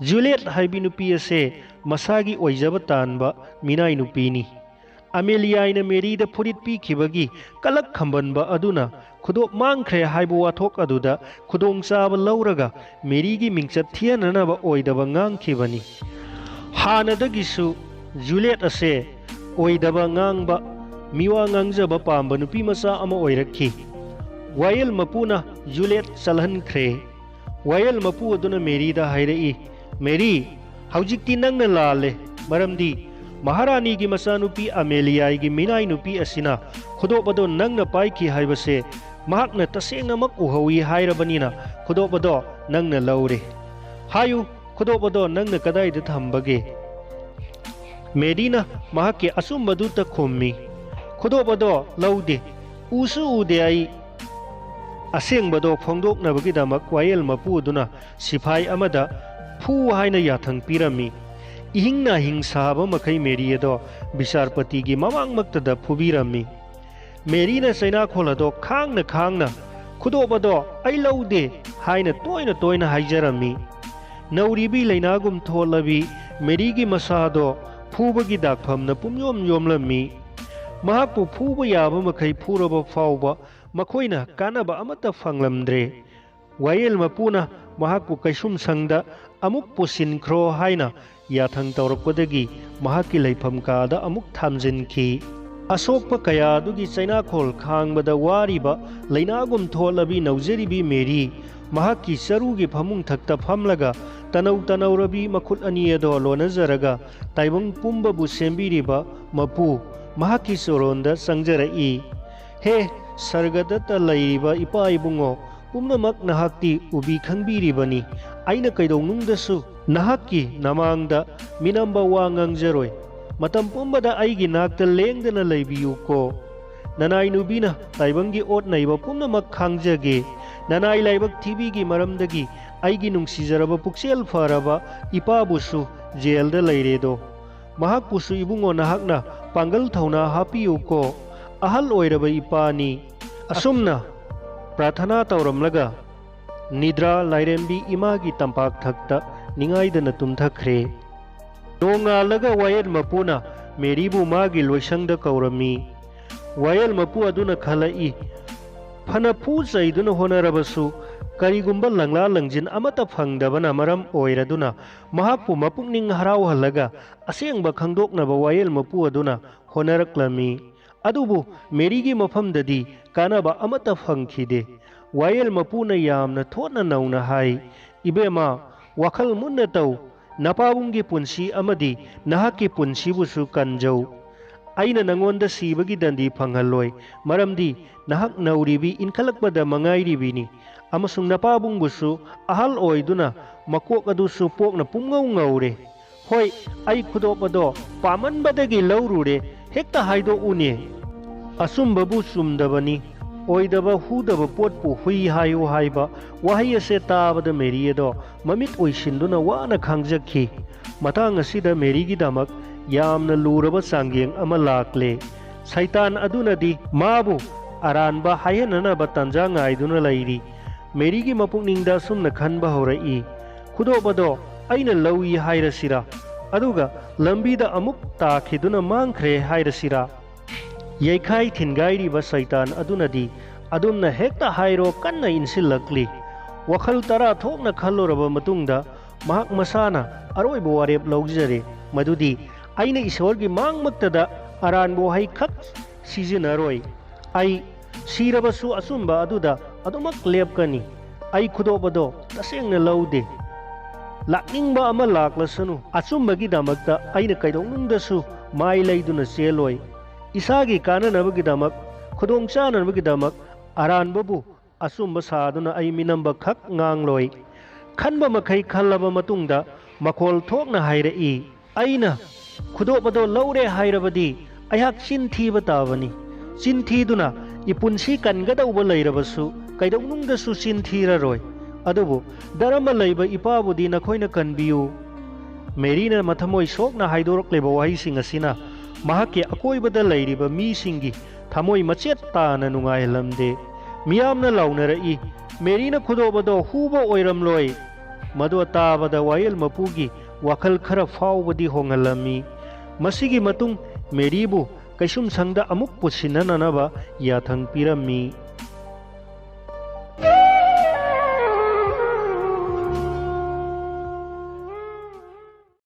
ꯖꯨꯂꯤꯌꯠ ꯍꯥꯏꯕꯤ ꯅꯨꯄꯤ ꯑꯁꯦ ꯃꯁꯥꯒꯤ ꯑꯣꯏꯖꯕ ꯇꯥꯟꯕ ꯃꯤꯅꯥꯏ ꯅꯨꯄꯤꯅꯤ꯫ ꯑꯃꯦꯂꯤꯌꯥꯏꯅ ꯃꯦꯔꯤꯗ ꯐꯨꯔꯤꯠ ꯄꯤꯈꯤꯕꯒꯤ ꯀꯂꯛ ꯈꯝꯕꯟꯕ ꯑꯗꯨꯅ ꯈꯨꯗꯣꯞ ꯃꯥꯡꯈ꯭ꯔꯦ ꯍꯥꯏꯕ ꯋꯥꯊꯣꯛ ꯑꯗꯨꯗ ꯈꯨꯗꯣꯡꯆꯥꯕ ꯂꯧꯔꯒ ꯃꯦꯔꯤꯒꯤ ꯃꯤꯡꯆꯠ ꯊꯤꯍꯟꯅꯅꯕ ꯑꯣꯏꯗꯕ ꯉꯥꯡꯈꯤꯕꯅꯤ꯫ ꯍꯥꯟꯅꯗꯒꯤꯁꯨ ꯖꯨꯂꯤꯌꯠ ꯑꯁꯦ ꯑꯣꯏꯗꯕ ꯉꯥꯡꯕ, ꯃꯤꯋꯥ ꯉꯥꯡꯖꯕ ꯄꯥꯝꯕ ꯅꯨꯄꯤ ꯃꯆꯥ ꯑꯃ ꯑꯣꯏꯔꯛꯈꯤ꯫ ꯋꯥꯌꯦꯜ ꯃꯄꯨꯅ ꯖꯨꯂꯤꯌꯠ ꯆꯠꯍꯟꯈ꯭ꯔꯦ꯫ ꯋꯥꯌꯦꯜ ꯃꯄꯨ ꯑꯗꯨꯅ ꯃꯦꯔꯤꯗ ꯍꯥꯏꯔꯛꯏ, "ꯃꯦꯔꯤ, ꯍꯧꯖꯤꯛꯇꯤ ꯅꯪꯅ ꯂꯥꯜꯂꯦ, ꯃꯔꯝꯗꯤ ꯃꯍꯥꯔꯥꯅꯤꯒꯤ ꯃꯆꯥꯅꯨꯄꯤ ꯑꯃꯦꯂꯤꯌꯥꯏꯒꯤ ꯃꯤꯅꯥꯏ ꯅꯨꯄꯤ ꯑꯁꯤꯅ ꯈꯨꯗꯣꯞ ꯑꯗꯣ ꯅꯪꯅ ꯄꯥꯏꯈꯤ ꯍꯥꯏꯕꯁꯦ ꯃꯍꯥꯛꯅ ꯇꯁꯦꯡꯅꯃꯛ ꯎꯍꯧꯏ ꯍꯥꯏꯔꯕꯅꯤꯅ ꯈꯨꯗꯣꯞ ꯑꯗꯣ ꯅꯪꯅ ꯂꯧꯔꯦ꯫ ꯍꯥꯏꯌꯨ, ꯈꯨꯗꯣꯞ ꯑꯗꯣ ꯅꯪꯅ ꯀꯗꯥꯏꯗ ꯊꯝꯕꯒꯦ?" ꯃꯦꯔꯤꯅ ꯃꯍꯥꯛꯀꯤ ꯑꯆꯨꯝꯕꯗꯨꯇ ꯈꯨꯝꯃꯤ, "ꯈꯨꯗꯣꯞ ꯑꯗꯣ ꯂꯧꯗꯦ, ꯎꯁꯨ ꯎꯗꯦ ꯑꯩ꯫" ꯑꯁꯦꯡꯕꯗꯣ ꯐꯣꯡꯗꯣꯛꯅꯕꯒꯤꯗꯃꯛ ꯋꯥꯌꯦꯜ ꯃꯄꯨ ꯑꯗꯨꯅ ꯁꯤꯐꯥꯏ ꯑꯃꯗ "ꯐꯨ" ꯍꯥꯏꯅ ꯌꯥꯊꯪ ꯄꯤꯔꯝꯃꯤ꯫ ꯏꯍꯤꯡ ꯅꯥꯍꯤꯡ ꯁꯥꯕ ꯃꯈꯩ ꯃꯦꯔꯤ ꯑꯗꯣ ꯕꯤꯆꯥꯔꯄꯇꯤꯒꯤ ꯃꯃꯥꯡꯃꯛꯇꯗ ꯐꯨꯕꯤꯔꯝꯃꯤ꯫ ꯃꯦꯔꯤꯅ ꯆꯩꯅꯥꯈꯣꯜ ꯑꯗꯣ ꯈꯥꯡꯅ ꯈꯥꯡꯅ, "ꯈꯨꯗꯣꯞ ꯑꯗꯣ ꯑꯩ ꯂꯧꯗꯦ" ꯍꯥꯏꯅ ꯇꯣꯏꯅ ꯇꯣꯏꯅ ꯍꯥꯏꯖꯔꯝꯃꯤ꯫ ꯅꯧꯔꯤꯕꯤ ꯂꯩꯅꯥꯒꯨꯝ ꯊꯣꯛꯂꯕꯤ ꯃꯦꯔꯤꯒꯤ ꯃꯁꯥꯗꯣ ꯐꯨꯕꯒꯤ ꯗꯥꯛꯐꯝꯅ ꯄꯨꯝꯌꯣꯝ ꯌꯣꯝꯂꯝꯃꯤ꯫ ꯃꯍꯥꯛꯄꯨ ꯐꯨꯕ ꯌꯥꯕ ꯃꯈꯩ ꯐꯨꯔꯕ ꯐꯥꯎꯕ ꯃꯈꯣꯏꯅ ꯀꯥꯟꯅꯕ ꯑꯃꯠꯇ ꯐꯪꯂꯝꯗ꯭ꯔꯦ꯫ ꯋꯥꯌꯦꯜ ꯃꯄꯨꯅ ꯃꯍꯥꯛꯄꯨ ꯀꯩꯁꯨꯝꯁꯪꯗ ꯑꯃꯨꯛ ꯄꯨꯁꯤꯟꯈ꯭ꯔꯣ ꯍꯥꯏꯅ ꯌꯥꯊꯪ ꯇꯧꯔꯛꯄꯗꯒꯤ ꯃꯍꯥꯛꯀꯤ ꯂꯩꯐꯝ ꯀꯥꯗ ꯑꯃꯨꯛ ꯊꯝꯖꯤꯟꯈꯤ꯫ ꯑꯁꯣꯛꯄ ꯀꯌꯥ ꯑꯗꯨꯒꯤ ꯆꯩꯅꯥꯈꯣꯜ ꯈꯥꯡꯕꯗ ꯋꯥꯔꯤꯕ ꯂꯩꯅꯥꯒꯨꯝ ꯊꯣꯛꯂꯕꯤ ꯅꯧꯖꯔꯤꯕꯤ ꯃꯦꯔꯤ ꯃꯍꯥꯛꯀꯤ ꯆꯔꯨꯒꯤ ꯐꯃꯨꯡ ꯊꯛꯇ ꯐꯝꯂꯒ ꯇꯅꯧ ꯇꯅꯧꯔꯕꯤ ꯃꯈꯨꯠ ꯑꯅꯤ ꯑꯗꯣ ꯂꯣꯟꯅꯖꯔꯒ ꯇꯥꯏꯕꯪ ꯄꯨꯝꯕꯕꯨ ꯁꯦꯝꯕꯤꯔꯤꯕ ꯃꯄꯨ ꯃꯍꯥꯛꯀꯤ ꯆꯣꯔꯣꯟꯗ ꯆꯪꯖꯔꯛꯏ꯫ "ꯍꯦ ꯁꯔꯒꯗꯇ ꯂꯩꯔꯤꯕ ꯏꯄꯥ ꯏꯕꯨꯡꯉꯣ, ꯄꯨꯝꯅꯃꯛ ꯅꯍꯥꯛꯇꯤ ꯎꯕꯤ ꯈꯪꯕꯤꯔꯤꯕꯅꯤ꯫ ꯑꯩꯅ ꯀꯩꯗꯧꯅꯨꯡꯗꯁꯨ ꯅꯍꯥꯛꯀꯤ ꯅꯃꯥꯡꯗ ꯃꯤꯅꯝꯕ ꯋꯥ ꯉꯥꯡꯖꯔꯣꯏ꯫ ꯃꯇꯝ ꯄꯨꯝꯕꯗ ꯑꯩꯒꯤ ꯅꯥꯛꯇ ꯂꯦꯡꯗꯅ ꯂꯩꯕꯤꯌꯨꯀꯣ꯫ ꯅꯅꯥꯏ ꯅꯨꯕꯤꯅ ꯇꯥꯏꯕꯪꯒꯤ ꯑꯣꯠ ꯅꯩꯕ ꯄꯨꯝꯅꯃꯛ ꯈꯥꯡꯖꯒꯦ꯫ ꯅꯅꯥꯏ ꯂꯥꯏꯕꯛ ꯊꯤꯕꯤꯒꯤ ꯃꯔꯝꯗꯒꯤ ꯑꯩꯒꯤ ꯅꯨꯡꯁꯤꯖꯔꯕ ꯄꯨꯛꯆꯦꯜ ꯐꯔꯕ ꯏꯄꯥꯕꯨꯁꯨ ꯖꯦꯜꯗ ꯂꯩꯔꯦꯗꯣ꯫ ꯃꯍꯥꯛꯄꯨꯁꯨ ꯏꯕꯨꯡꯉꯣ ꯅꯍꯥꯛꯅ ꯄꯥꯡꯒꯜ ꯊꯧꯅꯥ ꯍꯥꯞꯄꯤꯌꯨꯀꯣ꯫ ꯑꯍꯜ ꯑꯣꯏꯔꯕ ꯏꯄꯥꯅꯤ꯫" ꯑꯁꯨꯝꯅ ꯄ꯭ꯔꯥꯊꯅꯥ ꯇꯧꯔꯝꯂꯒ ꯅꯤꯗ꯭ꯔꯥ ꯂꯥꯏꯔꯦꯝꯕꯤ ꯏꯃꯥꯒꯤ ꯇꯝꯄꯥꯛ ꯊꯛꯇ ꯅꯤꯡꯉꯥꯏꯗꯅ ꯇꯨꯝꯊꯈ꯭ꯔꯦ꯫ ꯅꯣꯡꯉꯥꯜꯂꯒ ꯋꯥꯌꯦꯜ ꯃꯄꯨꯅ ꯃꯦꯔꯤꯕꯨ ꯃꯥꯒꯤ ꯂꯣꯏꯁꯪꯗ ꯀꯧꯔꯝꯃꯤ꯫ ꯋꯥꯌꯦꯜ ꯃꯄꯨ ꯑꯗꯨꯅ ꯈꯜꯂꯛꯏ, ꯐꯅ ꯐꯨ ꯆꯩꯗꯨꯅ ꯍꯣꯠꯅꯔꯕꯁꯨ ꯀꯔꯤꯒꯨꯝꯕ ꯂꯪꯂꯥ ꯂꯪꯖꯤꯟ ꯑꯃꯠꯇ ꯐꯪꯗꯕꯅ ꯃꯔꯝ ꯑꯣꯏꯔꯗꯨꯅ ꯃꯍꯥꯛꯄꯨ ꯃꯄꯨꯛꯅꯤꯡ ꯍꯔꯥꯎꯍꯜꯂꯒ ꯑꯁꯦꯡꯕ ꯈꯪꯗꯣꯛꯅꯕ ꯋꯥꯌꯦꯜ ꯃꯄꯨ ꯑꯗꯨꯅ ꯍꯣꯠꯅꯔꯛꯂꯝꯃꯤ꯫ ꯑꯗꯨꯕꯨ ꯃꯦꯔꯤꯒꯤ ꯃꯐꯝꯗꯗꯤ ꯀꯥꯟꯅꯕ ꯑꯃꯠꯇ ꯐꯪꯈꯤꯗꯦ꯫ ꯋꯥꯌꯦꯜ ꯃꯄꯨꯅ ꯌꯥꯝꯅ ꯊꯣꯠꯅ ꯅꯧꯅ ꯍꯥꯏ, "ꯏꯕꯦꯝꯃ, ꯋꯥꯈꯜ ꯃꯨꯟꯅ ꯇꯧ꯫ ꯅꯄꯥꯕꯨꯡꯒꯤ ꯄꯨꯟꯁꯤ ꯑꯃꯗꯤ ꯅꯍꯥꯛꯀꯤ ꯄꯨꯟꯁꯤꯕꯨꯁꯨ ꯀꯟꯖꯧ꯫ ꯑꯩꯅ ꯅꯉꯣꯟꯗ ꯁꯤꯕꯒꯤ ꯗꯟꯗꯤ ꯐꯪꯍꯜꯂꯣꯏ, ꯃꯔꯝꯗꯤ ꯅꯍꯥꯛ ꯅꯧꯔꯤꯕꯤ, ꯏꯟꯈꯠꯂꯛꯄꯗ ꯃꯉꯥꯏꯔꯤꯕꯤꯅꯤ, ꯑꯃꯁꯨꯡ ꯅꯄꯥꯕꯨꯡꯕꯨꯁꯨ ꯑꯍꯜ ꯑꯣꯏꯗꯨꯅ ꯃꯀꯣꯛ ꯑꯗꯨꯁꯨ ꯄꯣꯛꯅ ꯄꯨꯝꯉꯧ ꯉꯧꯔꯦ꯫ ꯍꯣꯏ, ꯑꯩ ꯈꯨꯗꯣꯞ ꯑꯗꯣ ꯄꯥꯝꯃꯟꯕꯗꯒꯤ ꯂꯧꯔꯨꯔꯦ, ꯍꯦꯛꯇ ꯍꯥꯏꯗꯣꯛꯎꯅꯦ꯫ ꯑꯆꯨꯝꯕꯕꯨ ꯆꯨꯝꯗꯕꯅꯤ, ꯑꯣꯏꯗꯕ ꯍꯨꯗꯕ ꯄꯣꯠꯄꯨ ꯍꯨꯏ ꯍꯥꯏꯌꯨ ꯍꯥꯏꯕ ꯋꯥꯍꯩ ꯑꯁꯦ ꯇꯥꯕꯗ ꯃꯦꯔꯤ ꯑꯗꯣ ꯃꯃꯤꯠ ꯑꯣꯏꯁꯤꯟꯗꯨꯅ ꯋꯥꯅ ꯈꯥꯡꯖꯈꯤ꯫ ꯃꯇꯥꯡ ꯑꯁꯤꯗ ꯃꯦꯔꯤꯒꯤꯗꯃꯛ ꯌꯥꯝꯅ ꯂꯨꯔꯕ ꯆꯥꯡꯌꯦꯡ ꯑꯃ ꯂꯥꯛꯂꯦ꯫ ꯁꯩꯇꯥꯟ ꯑꯗꯨꯅꯗꯤ ꯃꯥꯕꯨ ꯑꯔꯥꯟꯕ ꯍꯥꯏꯍꯟꯅꯅꯕ ꯇꯥꯟꯖꯥ ꯉꯥꯏꯗꯨꯅ ꯂꯩꯔꯤ꯫ ꯃꯦꯔꯤꯒꯤ ꯃꯄꯨꯛꯅꯤꯡꯗ ꯑꯁꯨꯝꯅ ꯈꯟꯕ ꯍꯧꯔꯛꯏ, "ꯈꯨꯗꯣꯞ ꯑꯗꯣ ꯑꯩꯅ ꯂꯧꯏ ꯍꯥꯏꯔꯁꯤꯔꯥ? ꯑꯗꯨꯒ ꯂꯝꯕꯤꯗ ꯑꯃꯨꯛ ꯇꯥꯈꯤꯗꯨꯅ ꯃꯥꯡꯈ꯭ꯔꯦ ꯍꯥꯏꯔꯁꯤꯔꯥ?" ꯌꯩꯈꯥꯏ ꯊꯤꯟꯒꯥꯏꯔꯤꯕ ꯁꯩꯇꯥꯟ ꯑꯗꯨꯅꯗꯤ, "ꯑꯗꯨꯝꯅ ꯍꯦꯛꯇ ꯍꯥꯏꯔꯣ" ꯀꯟꯅ ꯏꯟꯁꯤꯜꯂꯛꯂꯤ꯫ ꯋꯥꯈꯜ ꯇꯔꯥ ꯊꯣꯛꯅ ꯈꯜꯂꯨꯔꯕ ꯃꯇꯨꯡꯗ ꯃꯍꯥꯛ ꯃꯁꯥꯅ ꯑꯔꯣꯏꯕ ꯋꯥꯔꯦꯞ ꯂꯧꯖꯔꯦ, ꯃꯗꯨꯗꯤ ꯑꯩꯅ ꯏꯁꯣꯔꯒꯤ ꯃꯥꯡꯃꯛꯇꯗ ꯑꯔꯥꯟꯕ ꯋꯥꯍꯩ ꯈꯛ ꯁꯤꯖꯤꯟꯅꯔꯣꯏ꯫ ꯑꯩ ꯁꯤꯔꯕꯁꯨ ꯑꯆꯨꯝꯕ ꯑꯗꯨꯗ ꯑꯗꯨꯃꯛ ꯂꯦꯞꯀꯅꯤ꯫ ꯑꯩ ꯈꯨꯗꯣꯞ ꯑꯗꯣ ꯇꯁꯦꯡꯅ ꯂꯧꯗꯦ꯫ ꯂꯥꯛꯅꯤꯡꯕ ꯑꯃ ꯂꯥꯛꯂꯁꯅꯨ, ꯑꯆꯨꯝꯕꯒꯤꯗꯃꯛꯇ ꯑꯩꯅ ꯀꯩꯗꯧꯅꯨꯡꯗꯁꯨ ꯃꯥꯏ ꯂꯩꯗꯨꯅ ꯆꯦꯜꯂꯣꯏ꯫ ꯏꯁꯥꯒꯤ ꯀꯥꯟꯅꯅꯕꯒꯤꯗꯃꯛ, ꯈꯨꯗꯣꯡ ꯆꯥꯅꯕꯒꯤꯗꯃꯛ ꯑꯔꯥꯟꯕꯕꯨ ꯑꯆꯨꯝꯕ ꯁꯥꯗꯨꯅ ꯑꯩ ꯃꯤꯅꯝꯕ ꯈꯛ ꯉꯥꯡꯂꯣꯏ꯫ ꯈꯟꯕ ꯃꯈꯩ ꯈꯜꯂꯕ ꯃꯇꯨꯡꯗ ꯃꯈꯣꯜ ꯊꯣꯛꯅ ꯍꯥꯏꯔꯛꯏ, "ꯑꯩꯅ ꯈꯨꯗꯣꯞ ꯑꯗꯣ ꯂꯧꯔꯦ ꯍꯥꯏꯔꯕꯗꯤ ꯑꯩꯍꯥꯛ ꯆꯤꯟ ꯊꯤꯕ ꯇꯥꯕꯅꯤ꯫ ꯆꯤꯟ ꯊꯤꯗꯨꯅ ꯏꯄꯨꯟꯁꯤ ꯀꯟꯒꯗꯧꯕ ꯂꯩꯔꯕꯁꯨ ꯀꯩꯗꯧꯅꯨꯡꯗꯁꯨ ꯆꯤꯟ ꯊꯤꯔꯔꯣꯏ꯫ ꯑꯗꯨꯕꯨ ꯙꯔꯃ ꯂꯩꯕ ꯏꯄꯥꯕꯨꯗꯤ ꯅꯈꯣꯏꯅ ꯀꯟꯕꯤꯌꯨ"꯫ ꯃꯦꯔꯤꯅ ꯃꯊꯃꯣꯏ ꯁꯣꯛꯅ ꯍꯥꯏꯗꯣꯔꯛꯂꯤꯕ ꯋꯥꯍꯩꯁꯤꯡ ꯑꯁꯤꯅ ꯃꯍꯥꯛꯀꯤ ꯑꯀꯣꯏꯕꯗ ꯂꯩꯔꯤꯕ ꯃꯤꯁꯤꯡꯒꯤ ꯊꯃꯣꯏ ꯃꯆꯦꯠ ꯇꯥꯅ ꯅꯨꯡꯉꯥꯏꯍꯜꯂꯝꯗꯦ꯫ ꯃꯤꯌꯥꯝꯅ ꯂꯥꯎꯅꯔꯛꯏ, "ꯃꯦꯔꯤꯅ ꯈꯨꯗꯣꯞ ꯑꯗꯣ ꯍꯨꯕ ꯑꯣꯏꯔꯝꯂꯣꯏ"꯫ ꯃꯗꯨ ꯇꯥꯕꯗ ꯋꯥꯌꯦꯜ ꯃꯄꯨꯒꯤ ꯋꯥꯈꯜ ꯈꯔ ꯐꯥꯎꯕꯗꯤ ꯍꯣꯡꯍꯜꯂꯝꯃꯤ꯫ ꯃꯁꯤꯒꯤ ꯃꯇꯨꯡ ꯃꯦꯔꯤꯕꯨ ꯀꯩꯁꯨꯝꯁꯪꯗ ꯑꯃꯨꯛ ꯄꯨꯁꯤꯟꯅꯅꯅꯕ ꯌꯥꯊꯪ ꯄꯤꯔꯝꯃꯤ꯫